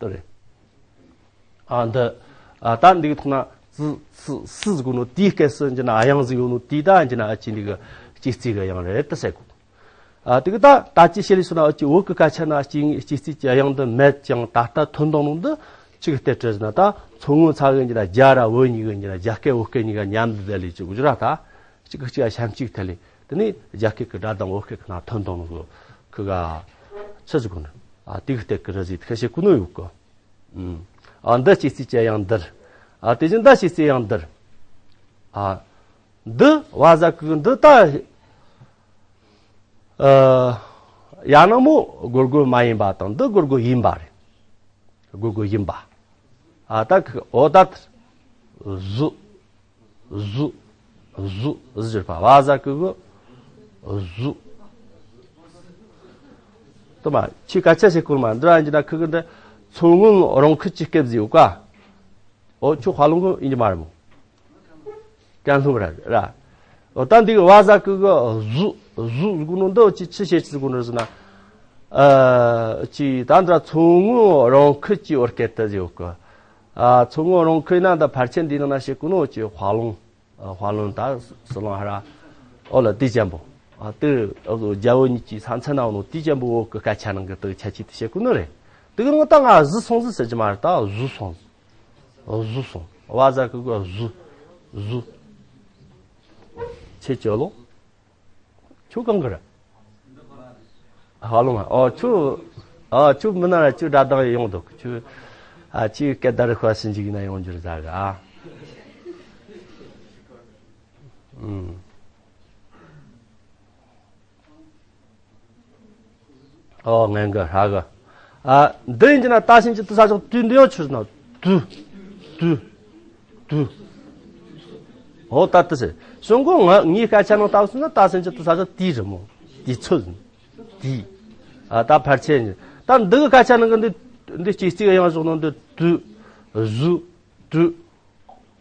དེ་རེད། ཨ་འདི། ཨ་ད་འདི་གི་ཐོག་ན་ཙི་ཙི་སི་ཟེར་གོ་ནོ་དེའི་སྐད་སུ་འགྱུར་ན་ཨ་ཡང་ཟིག་ཡོད་ནོ་དེ་ད་འགྱུར་ན་ཨ་ཅི་འདི་གི་སྐྱེ་རྩིས་གི་དབྱངས་རེད་དེ་ཟེར་གོ། ཨ་དེ་གི་ད་ད་ཅི་བཤད་ལས་སོང་ན་ཨ་ཅི་བོད་གི་སྐད་ཆ་ན་སྐྱེ་སྐྱེ་རྩིས་ཀྱི་དབྱངས་འདི་མེད་ཀྱང་ད་ལྟ་ཐོན་བཏང་ནོ་འདི་ཆི་གི་ལྟར་བྲིས་ཟེར་ན། ད་མཚོ་སྔོན་ཚ་གི་འགྱུར་ན་རྒྱ་ར་བོད་གཉིས་གི་འགྱུར་ན་རྒྱ་སྐད་བོད་སྐད་གཉིས་ཀ་མཉམ་དུ་བསྡད་ལས་ཅི་གོ་རྒྱུ་ར། ད་གཅིག་གི་གཅིག་ལ་ཤམ་གཅིག་ཐལ་ལས་དེ་ནས་རྒྱ་སྐད་གི་སྒྲ་གདངས་བོད་སྐད་གི་ནང་ཐོན་བཏང་ནོ་གི་ཁུ་ག་ཆི་ཟིག་གོ་ནི། ཨ་དེ་གི་ལྟར་གི་རེད་ཟེར་ཁ་བཤད་གོ་ནོ་ཡོད་གི། ཨ་འདི་སྐྱེ་རྩིས་ཀྱི་དབྱངས་འདིར། ཨ་དེ་བཞིན་ད་སྐྱེ་རྩིས་དབྱངས་འདིར། ཨ་འདི་བ་ཟ་གི་འདི་ད། ཨ་ཡང་ན་མོ་སྒོར་སྒོར་མ་ཡིན་པ་དང་འདི་སྒོར་སྒོར་ཡིན་པ་རེད། སྒོར་སྒོར་ཡིན་པ། ཨ་ད་གི་འོ་ད་ཟུ། ཟུ། ཟུ། ཟུ་ཟེར་བ་བ་ཟ་གི་གུ། ཟུ། དུ་མ་ཁྱི་སྐད་ཆ་ཞིག་བསྐུར་མ་འདི་ར་ཡིན་གྱི་ན་ཁི་གི་འདི་མཚོ་སྔོན་རང་ཁུལ་གྱི་སྐད་ཟིག་ཡོད་ཀ། འོ་ཁྱོད་ཧྭ་ལུང་གི་ཡིན་གྱི་མ་རེད་མོ། ཀན་ལྷོ་ར་ར། འོ་ད་འདི་གི་བ་ཟ་གི་གུ་ཟུ། ཟུ་ཟེར་གོ་ནོ་འདི་ཅི་ཆི་བཤད་ཅི་ཟེར་གོ་ནོ་ཟེར་ན། ཨ་ཅི་ད་འདི་ར་མཚོ་སྔོན་རང་ཁུལ་གྱི་བོད་སྐད་དེ་ཟིག་ཡོད་ཀ། ཨ་མཚོ་སྔོན་རང་ཁུལ་ན་འདི་ཕལ་ཆེར་འདི་ནང་ན་བཤད་གོ་ནོ་ཅི་ཧྭ་ལུང་། ཨ་ཧྭ་ལུང་ད་ཟི་ལིང་ཧ་ར། ཨོ་ལ་དེ་ཅན་པོ། ཨ་དེ་རྒྱ་བོད་གཉིས་ཀྱི་ས་མཚམས་ན་ཡོད་ནོ་དེ་ཅན་པོ་བོད་གི་སྐད་ཆ་ནང་གི་དེ་ཁྱད་ཆོས་དེ་བཤད་གོ་ནོ་རེད། དེ་གི་ངོ་ད་ང་ཟི་སོང་ཟི་ཟེར་གྱི་མ་རེད། ད་ཟུ་སོང་ཟི། ཟུ་སོང་། བ་ཟ་གི་གུ་ཟུ། ཟུ། ཁྱེད་ཅི་ལོ། ཁྱོད་གང་གི་རེད། ཧྭ་ལུང་ཨ། ཨོ་ཁྱོད། ཨ་ཁྱོད་མི་ན་ར་ཁྱོད་སྒྲ་གདངས་ཡོང་འདུག་ཁྱོད། ཨ་ཁྱོད་སྐད་བརྡ་རི་ཤ་ཞིག་འཇིག་ན་ཡོང་རྒྱུར་ཟ་གི་ཨ། ཨུམ། ཨོ་ངན་གི་ཧྲ་གི། ཨ་འདི་ཡིན་གྱི་ན་ད་ཕྱིན་ཅི་དུ་ས་ཕྱོགས་དུས་འདི་ཡང་ཆུ་ན་དུ། དུ། དུ། ཨོ་ད་དུ་ཟེར། གཞུང་གོ་ང་ངའི་སྐད་ཆ་ནང་ལྟ་བུ་སོང་ན་ད་ཕྱིན་ཅི་དུ་ས་ཕྱོགས་དུས་རེད་མོ། དུས་ཚོད་ཟིན། དུས། ཨ་ད་ཕལ་ཆེར་ཡིན། ད་འདི་གི་སྐད་ཆ་ནང་གི་འདི་འདི་སྐྱེ་རྩིས་ཡང་བཞག་ནོ་འདི་དུ། གཟུ། དུ།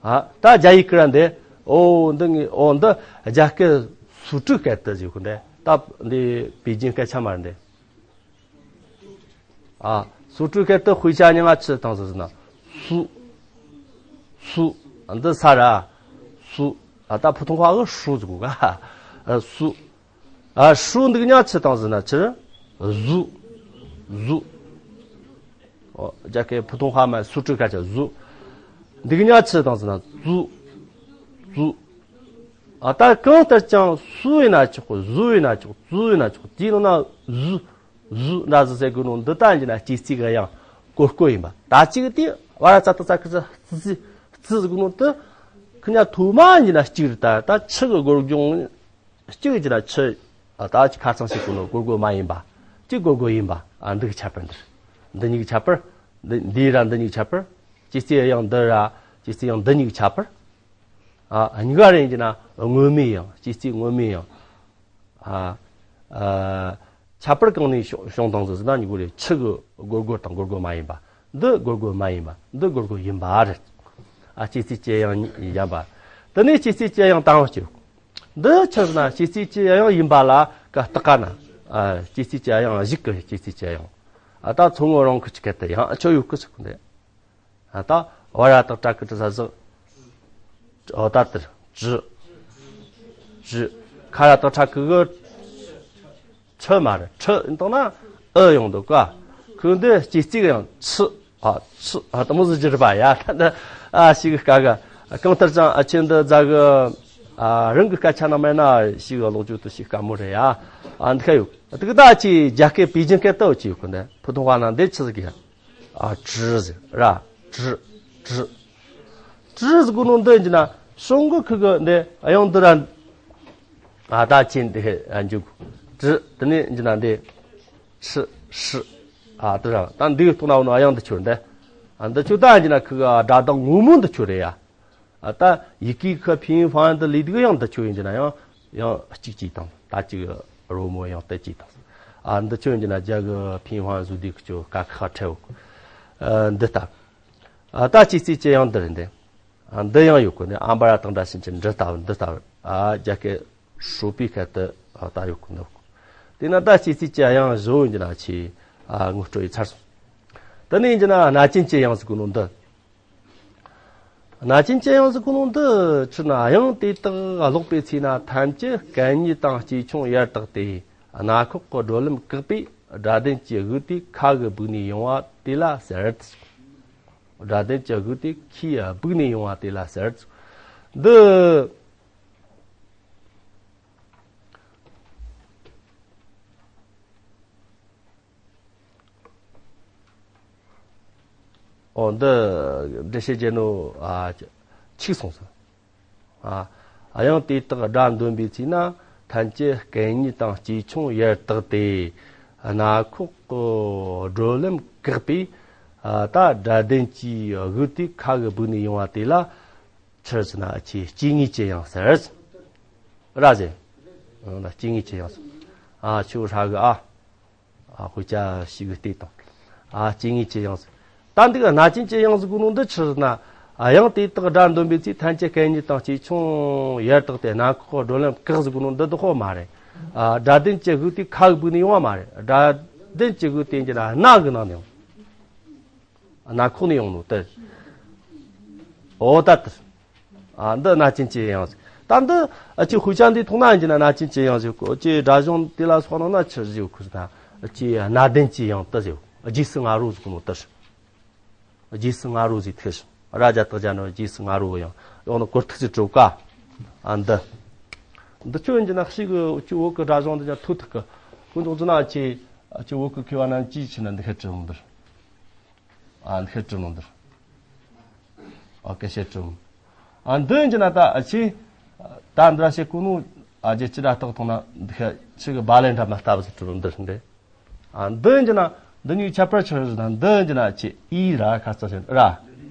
ཨ་ད་རྒྱ་ཡིག་ཀི་ར་འདི། ཨོ་འདི་ངི་ཨོ་འདི་རྒྱ་སྐད་སུ་ཀྲུག་སྐད་དུ་ཟེར་གོ་འདི། ད་འདི་པེ་ཅིན་སྐད་ཆ་མ་རེད་འདི། ཨ་སུ་ཀྲུག་སྐད་དུ་དཔེ་ཆ་མྱིང་ང་ཆི་བཏང་ཟེར་ན། སུ། སུ། འདི་ས་ར། སུ། ཨ་ད་ཕུ་ཐུང་ཧྭ་གི་ཧྲུ་ཟེར་གོ་ག། ཨ་སུ། ཨ་ཧྲུ་འདི་གི་མྱིང་ཆི་བཏང་ཟེར་ན་ཆི། གཟུ། གཟུ། ཨོ་རྒྱ་སྐད་ཕུ་ཐུང་ཧྭ་མ་སུ་ཀྲུག་སྐད་ཆ་གཟུ། འདི་གི་མྱིང་ཆི་བཏང་ཟེར་ན་ཙུ། ཙུ། ཨ་ད་གང་ལྟར་ཀྱང་སུ་ཡིན་ན་ཆོག་གཟུ་ཡིན་ན་ཆོག་ཙུ་ཡིན་ན་ཆོག་དེའི་ནང་ན་གཟུ། གཟུ་འདྲ་ཟིག་ཟེར་དགོས་ནོ་འདི་ད་ཡིན་ན་སྐྱེ་རྩིས་ཀྱི་དབྱངས་སྒོར་སྒོར་ཡིན་པ། ད་གཅིག་དེ་བ་ར་ཙ་ཏ་ཙ་ཁི་ཙི་ཙི་ཙི་ཟེར་དགོས་ནོ་དེ་ཁི་ཉ་ཐོག་མ་ཡིན་ན་གཅིག་རེད། ད་ད་ཆི་གི་སྒོར་སྦྱོང་གཅིག་གི་ན་ཆི། ད་ཁ་ཚང་ཞིག་གོ་ནོ་སྒོར་སྒོར་མ་ཡིན་པ། གཅིག་སྒོར་སྒོར་ཡིན་པ། ཨ་འདི་གི་ཁྱད་པར་འདི་རེད། འདི་གཉིས་ཀྱི་ཁྱད་པར། འདི་འདི་ར་འདི་གཉིས་ཀྱི་ཁྱད་པར། སྐྱེ་རྩིས་དབྱངས་འདི་ར་སྐྱེ་རྩིས་དབྱངས་འདི་གཉིས་ཀྱི་ཁྱད་པར། ཨ་གཉིས་ཀ་རེད་ཀྱི་ན་དངོས་མེད་དབྱངས། སྐྱེ་རྩིས་དངོས་མེད་དབྱངས། ཨ་ཨ་ཁྱད་པར་གང་ནས་བྱུང་བྱུང་བཏང་ཟེར་ན་གཉིས་ཀ་རེད། ཆི་གི་སྒོར་སྒོར་དང་སྒོར་སྒོར་མ་ཡིན་པ། འདི་སྒོར་སྒོར་མ་ཡིན་པ། འདི་སྒོར་སྒོར་ཡིན་པ་རེད། ཨ་སྐྱེ་རྩིས་ཀྱི་དབྱངས་གཉིས་ཡིན་པ། དེ་ནས་སྐྱེ་རྩིས་ཀྱི་དབྱངས་དང་པོ་གཅིག་འདི་ཆི་ཟེར་ན་སྐྱེ་རྩིས་ཀྱི་དབྱངས་ཡིན་པ་ལ་ཀ་བཏགས་ཀ་ན། ཨ་སྐྱེ་རྩིས་ཀྱི་དབྱངས་གཞུག་གི་སྐྱེ་རྩིས་ཀྱི་དབྱངས། ཨ་ད་མཚོ་སྔོན་རང་ཁུལ་གྱི་སྐད་དུ་ཡང་ཆོ་ཡོད་གི་ཟེར་གི་འདི། ཨ་ད་བ་ར་དང་ཏྲ་གི་ཏྲི་ས་ཟི། ཨོ་ད་དེར་ཏྲི། ཏྲི། ཁ་ར་དང་ཁྲ་གི་གི། ཁྲི་མ་རེད། ཁྲི་ཡིན་དང་ན་ཨི་ཡོང་འདུག་ག་ཁོས་འདི་སྐྱེ་རྩིས་ཀྱི་དབྱངས་ཆི། ཨ་ཆི། ཨ་དེ་མོ་ཟིག་གྱུར་པ་ཡ། ད་འདི་ཨ་ཞིག་གི་སྐད་ག་གང་ལྟར་ཀྱང་ཨ་ཆེ་འདི་རྫ་གི། ཨ། རང་གི་སྐད་ཆ་ནང་མེད་ན་ཞིག་ཀློག་རྒྱུ་དུ་ཞིག་དཀའ་མོ་རེད་ཡ། ཨ། འདི་ཁ་ཡོད། དེ་གི་ད་ཅི་རྒྱ་སྐད་པེ་ཅིན་སྐད་དུ་ཅི་ཡོད་གི་འདི། 普通话ནང་འདི་ཆི་ཟིག་གི། ཨ། 纸 ཟེར་ར། 纸 纸 纸 ཟེར་གོ་ནོ་འདི་ཡིན་ན་གཞུང་གི་ཁུ་གི་འདི་ཨ་ཡང་འདི་ར། ཨ། ད་ཅི་འདི་ཨ་འཇུག 纸 དེ་ནས་ཡིན་ན་འདི་ཆི་ཧྲི། ཨ། དེ་ར་ད་འདི་གི་ཐོག་ན་འོ་ན་ཨ་ཡང་འདི་ཆོ་འདི། ཨ། འདི་ཆོ་ད་ཡིན་ན་ཁུ་གི་སྒྲ་གདངས་ངོ་མ་འདི་ཆོ་རེད་ཡ། ཨ། ད་ཡི་གེ་ཁ་平方ཡང་དུ་ལས་དུ་ཡང་འདི་ཆོ་ཡིན་གྱི་ན་ཡང་ཡང་གཅིག་གཅིག་དང་ད་གཅིག་རོ་མོ་ཡང་དུ་གཅིག་དང་། ཨ། འདི་ཆོ་ཡིན་གྱི་ན་རྒྱ་གི་平方བཟོ་དུས་ཀྱི་ཆོ་ཀ་ཁ་ཁ་ཁྲལ་འོ། ཨ། འདི་ལྟ། ཨ། ད་ཅི་ཙི་ཅི་ཡང་འདི་རེད་འདི། ཨ། འདི་ཡང་ཡོད་གོ་ནི་ཨམ་བ་ར་དང་འདྲ་ཞིང་ཅི་འདྲི་ལྟ་བུ་འདི་ལྟ་བུ། ཨ། རྒྱ་སྐད་ཧྲོ་པའི་ཁ་དུ་ཨ་ད་ཡོད་གོ་ནི། དེ་ན་ད་ཅི་ཙི་ཅི་ཡང་བཟོ་ཡིན་གྱི་ན་ཆེ། ཨ། ངོ་སྤྲོད་ཡི་ཚར་སོང་། དེ་ནས་ཡིན་གྱི་ན་གནའ་ཅན་ཅི་ཡང་ཟེར་གོ་ནོ་འདི། གནའ་ཅན་ཅི་ཡང་ཟེར་གོ་ནོ་འདི་ཕྱིར་ན་ཡང་དེ་དག་ཀློག་པའི་ཚེ་ན་ཐམས་ཅད་སྐད་གཉིས་དང་སྐྱེས་ཆུང་ཡར་དག་སྟེ་རྣ་ཁོག་གི་བགྲོད་ལམ་བཀག་པས་སྒྲ་ལྡན་གྱི་དབུགས་དེ་ཁ་གི་སྦུག་ནས་ཡོང་བ་དེ་ལ་ཟེར། སྒྲ་ལྡན་གྱི་དབུགས་དེ་ཁའི་སྦུག་ནས་ཡོང་བ་དེ་ལ་ཟེར། འདི། འོ་འདི་འགྲེལ་བཤད་བྱས་ནོ། ཨ། འཆུག་སོང་ཟེར། ཨ། ཡང་དེ་དག་སྒྲ་འདོན་པའི་ཚེ་ན་ཐམས་ཅད་སྐད་གཉིས་དང་སྐྱེས་ཆུང་ཡར་དག་སྟེ་རྣ་ཁོག་གི་བགྲོད་ལམ་བཀག་པས། ཨ། ད་སྒྲ་ལྡན་གྱི་དབུགས་དེ་ཁ་གི་སྦུག་ནས་ཡོང་བ་དེ་ལ་ཆི་ཟེར་ན་ཨ་ཆེ་སྐྱེ་ངེས་ཀྱི་དབྱངས་ཟེར། ར་ཟེར། ཨ། སྐྱེ་ངེས་ཀྱི་དབྱངས་ཟེར། ཨ། ཆུ་ཧྲ་གི་ཨ། ཨ། དཔེ་ཆ་ཞིག་གི་སྟེགས་དང་། ཨ། སྐྱེ་ངེས་ཀྱི་དབྱངས་ཟེར། ད་འདི་གི་གནའ་ཅན་གྱི་དབྱངས་ཟེར་གོ་ནོ་འདི་ཆི་ཟེར་ན། ཨ། ཡང་དེ་དག་སྒྲ་འདོན་པའི་ཚེ་ཐམས་ཅད་སྐད་གཉིས་དང་སྐྱེས་ཆུང་ཡར་དག་སྟེ་རྣ་ཁོག་བགྲོད་ལམ་བཀག་ཟེར་གོ་ནོ་འདི་དག་ཧོ་མ་རེད། ཨ། སྒྲ་ལྡན་གྱི་དབུགས་དེ་ཁ་གི་སྦུག་ནས་ཡོང་བ་མ་རེད། སྒྲ་ལྡན་གྱི་དབུགས་དེ་ཡིན་གྱི་ན་རྣ་གི་ནང་ནས་ཡོང་། རྣ་ཁོག་ནས་ཡོང་ནོ་དེ། འོ་ད་དེ། ཨ། འདི་གནའ་ཅན་གྱི་དབྱངས་ཟེར། ད་འདི་ཨ་ཆེ་དཔེ་ཆ་འདི་མཐོང་ན་ཡིན་གྱི་ན་གནའ་ཅན་གྱི་དབྱངས་ཟེར་གོ། ཅེ་སྒྲ་གཞུང་དེ་ལ་སོགས་ནང་ན་ཆི་ཟེར་གོ་ཟེར་ན། ཅེ་གནའ་དེང་གི་དབྱངས་དེ་ཟེར། རྗེས་སུ་ང་རོ་ཟེར་གོ་ནོ་དེ། རྗེས་སུ་ང་རོ་ཟེར་ཐེ་ཞིང་ར་རྒྱ་དག་རྒྱ་ནོ་རྗེས་སུ་ང་རོ་ཡང་ཡོང་ནོ་གོ་ཐུག་ཟེར་གྲུབ་ཀ། ཨ། འདི། འདི་ཆོ་ཡིན་གྱི་ན་ཤི་གི་ཅི་བོད་གི་སྒྲ་གཞུང་འདི་ཀྱང་ཐུག་ཐུག་གི། ཀུན་རྫོགས་ཀྱི་ན་ཅི་ཅི་བོད་གི་མཁས་པ་རྣམས་ཀྱིས་ཆི་ན་འདི་ཁ་བྲིས་ལོང་འདིར། ཨ། འདི་ཁ་བྲིས་ལོང་འདིར། ཨ། སྐད་བཤད་བྲིས་ལོང་། ཨ། འདི་ཡིན་གྱི་ན་ད་ཨ་ཆི། ད་འདི་ར་བཤད་གོ་ནོ། ཨ། རྒྱལ་སྤྱི་སྒྲ་རྟགས་ཐོག་ན་འདི་ཁ་ཆི་གི་བ་ལན་འདྲ་མ་ལྟ་བུ་ཟེར་བྲིས་ལོང་འདིར་འདི། ཨ། འདི་ཡིན་གྱི་ན་འདི་གཉིས་ཁྱད་པར་ཆི་རེད་ཟེར་ན། འདི་ཡིན་གྱི་ན་ཆི་ཨི་ར་ཁ་ཙ་ཞིག་ར།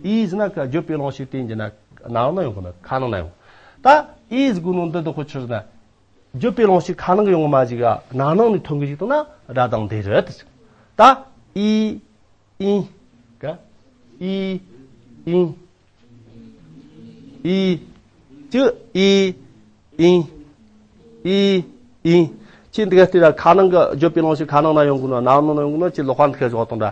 ཨི་ཟེར་ན་ཁ་བརྗོད་པའི་རླུང་ཤུགས་དེ་ཡིན་གྱི་ན་ནང་ན་ཡོང་གི་ན་ཁ་ནང་ན་ཡོང་། ད་ཨི་ཟེར་གོ་ནོ་འདི་འདི་ཁོ་ཆི་རེད་ན། བརྗོད་པའི་རླུང་ཤུགས་ཁ་ནང་གི་ཡོང་གི་མ་ཞིག་ག་ནང་ནང་ནས་ཐོན་གི་ཞིག་དང་ན་ར་དང་འདི་རེད། ད་ཨི་ཨི་ག་ཨི་ཨི། ཨི། ཅི། ཨི། ཨི། ཨི། ཨི། ཁྱེད་འདི་ག་ལྟོས་ར་ཁ་ནང་གི་བརྗོད་པའི་རླུང་ཤུགས་ཁ་ནང་ན་ཡོང་གི་ན་ནང་ནང་ན་ཡོང་གི་ན་ཅི་ལོག་པ་འདི་ཁ་བཞག་དང་འདྲ།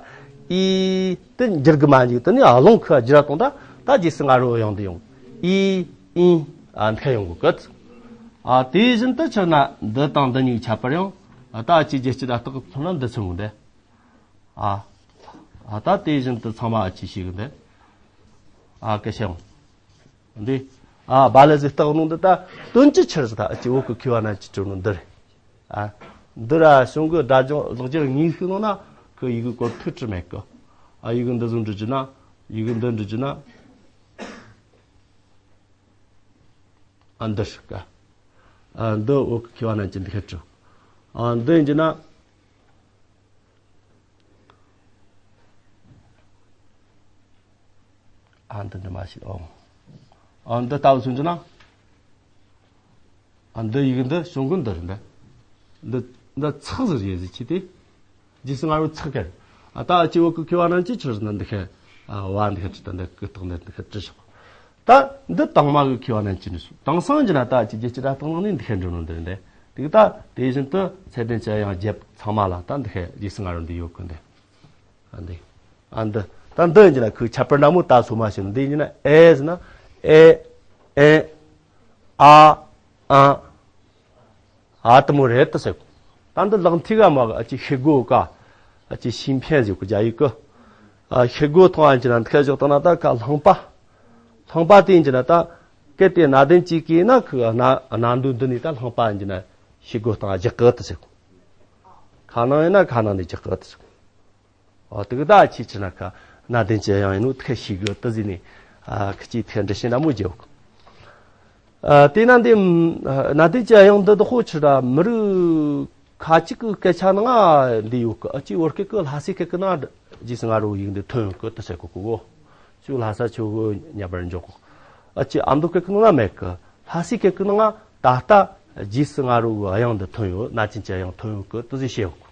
ཨི། དེ་འགྱུར་གི་མ་འཇུག་དེ་ནི་རླུང་ཁ་འགྱུར་དང་འདྲ། ད་རྗེས་སུ་ང་རོ་ཡོང་དུ་ཡོང་། ཨི། ཨི། ཨ། འདི་ཁ་ཡོང་གི་གི། ཨ། དེ་བཞིན་དུ་ཆི་ན་འདི་དང་འདི་གཉིས་ཁྱད་པར་ཡང་། ཨ། ད་ཅི་རྒྱལ་སྤྱི་སྒྲ་རྟགས་ཐོག་ན་འདི་མཚོན་གི་འདི། ཨ། ཨ། ད་དེ་བཞིན་དུ་ཚང་མ་ཨ་ཅི་ཞིག་འདི། ཨ། སྐད་བཤད་འོང་། འདི། ཨ། བ་ལ་ཟིག་རྟགས་ནང་འདི་ད་དོན་ཅི་ཆི་ཟིག་ད་ཨ་ཅི་བོད་གི་མཁས་པ་རྣམས་ཀྱིས་བྲིས་ནོ་འདི་རེད། ཨ། འདི་ར་གཞུང་གི་སྒྲ་གཞུང་ལེགས་སྦྱར་དངོས་ཤིག་ནང་ན་ཁོ་ཡི་གེ་གོ་ཐུག་བྲིས་མེད་གི། ཨ། ཡི་གེ་འདི་ཟུང་འབྲི་རྒྱུ་ན། ཡི་གེ་འདི་འབྲི་རྒྱུ་ན། ཨ། འདི་ཧྲི་ཀ། ཨ། འདི་བོད་གི་མཁས་པ་རྣམས་ཀྱིས་འདི་ཁ་བྲིས། ཨ། འདི་ཡིན་གྱི་ན། ཨ། འདི་འདི་མ་ཤེས་ཨོ། ཨ། འདི་ལྟ་བུ་སུན་གྱི་ན། ཨ། འདི་ཡི་གེ་འདི་གཞུང་གི་འདི་རེད་འདི། འདི་འདི་ཚག་ཟེར་ཡས་ཟེར་ཆི་དེ། རྗེས་སུ་ང་རོ་ཚག་གར། ཨ། ད་ཨ་ཅི་བོད་གི་མཁས་པ་རྣམས་ཀྱིས་ཆི་ཟེར་ན་འདི་ཁ། ཨ། བ་འདི་ཁ་བྲིས་ད་འདི་ཀི་རྟགས་འདི་འདི་ཁ་བྲིས་ཤོག་ད་འདི་དང་མ་གི་མཁས་པ་རྣམས་ཀྱིས་ནི་སུ་དེང་སང་གྱི་ན་ད་ཅི་རྒྱལ་སྤྱི་སྒྲ་གདངས་ནང་ནས་འདི་ཁ་འགྲོ་ནོ་འདི་རེད་འདི། དེ་གི་ད་དེ་བཞིན་དུ་ཚད་ལྡན་གྱི་དབྱངས་བརྒྱད་ཚང་མ་ལ་ད་འདི་ཁ་རྗེས་སུ་ང་རོ་འདི་ཡོད་གི་འདི། ཨ་འདི། ཨ་འདི། ད་འདི་ཡིན་གྱི་ན་ཁོའི་ཁྱད་པར་འདྲ་མོ་ད་སོ་མ་ཞིག་འདི་ཡིན་གྱི་ན་ཨེ་ཟེར་ན་ཨེ། ཨེ། ཨ། ཨ། ཨ་དེ་མོ་རེད་དུ་ཟེར། ད་འདི་ལག་མཐིལ་ག་མ་ག་ཨ་ཅི་ཤེལ་སྒོ་ཀ། ཨ་ཅི་ཤིང་ཕན་ཟེར་གོ་རྒྱ་ཡིག་གི། ཨ། ཤེལ་སྒོ་མཐོང་ཨ་ཅི་ན་འདི་ཁ་བཞག་ད་ན་ད་ཀ་ལྷང་པ། ལྷང་པ་དེ་ཡིན་གྱི་ན་ད། གལ་ཏེ་གནའ་དེང་ཅིག་གིས་ན་ཁོ་གནའ་གནའ་དུས་འདི་ནས་ད་ལྷུང་བ་ཡིན་ན་ཤེས་དགོས་དང་རྒྱག་གི་ཏི་ཟེར། ཁ་ནང་ཡིན་ན་ཁ་ནང་ནས་རྒྱག་གི་ཏི་ཟེར། ཨོ་དེ་གི་ད་ཁྱེད་ཆི་ན་ཁ་གནའ་དེང་གི་དབྱངས་ཡིན་ནོ་ཐེ་ཤེས་གི་ཏི་ཟེར་ནས། ཨ་ཁི་ཅིག་ཐེ་འདྲི་ཤེས་ན་མོ་རྒྱབ། ཨ་དེ་ན་འདི་གནའ་དེང་གི་དབྱངས་འདི་དག་ཧོ་ཆི་ར་མི་རིགས་ཁ་ཅིག་གི་སྐད་ཆ་ནང་ང་འདི་ཡོད་གི། ཨ་ཅི་བོད་སྐད་གི་ལྷ་སའི་སྐད་གི་ནང་རྗེས་སུ་ང་རོ་ཡིག་འདི་ཐོན་ཡོད་གི་ཏི་ཟེར་གོ་གི་གོ། ཅུ་ལྷ་ས་ཆོ་གི་ཉ་པར་འཇོག་གོ། ཨ་ཅི་ཨ་མདོ་སྐད་གི་ནང་ང་མེད་གི། ལྷ་སའི་སྐད་གི་ནང་ང་ད་ལྟ་རྗེས་སུ་ང་རོ་གི་དབྱངས་འདི་ཐོན་ཡོད། གནའ་དེང་གི་དབྱངས་ཐོན་ཡོད་གི་ཏི་ཟེར་བཤད་ཡོད་གི།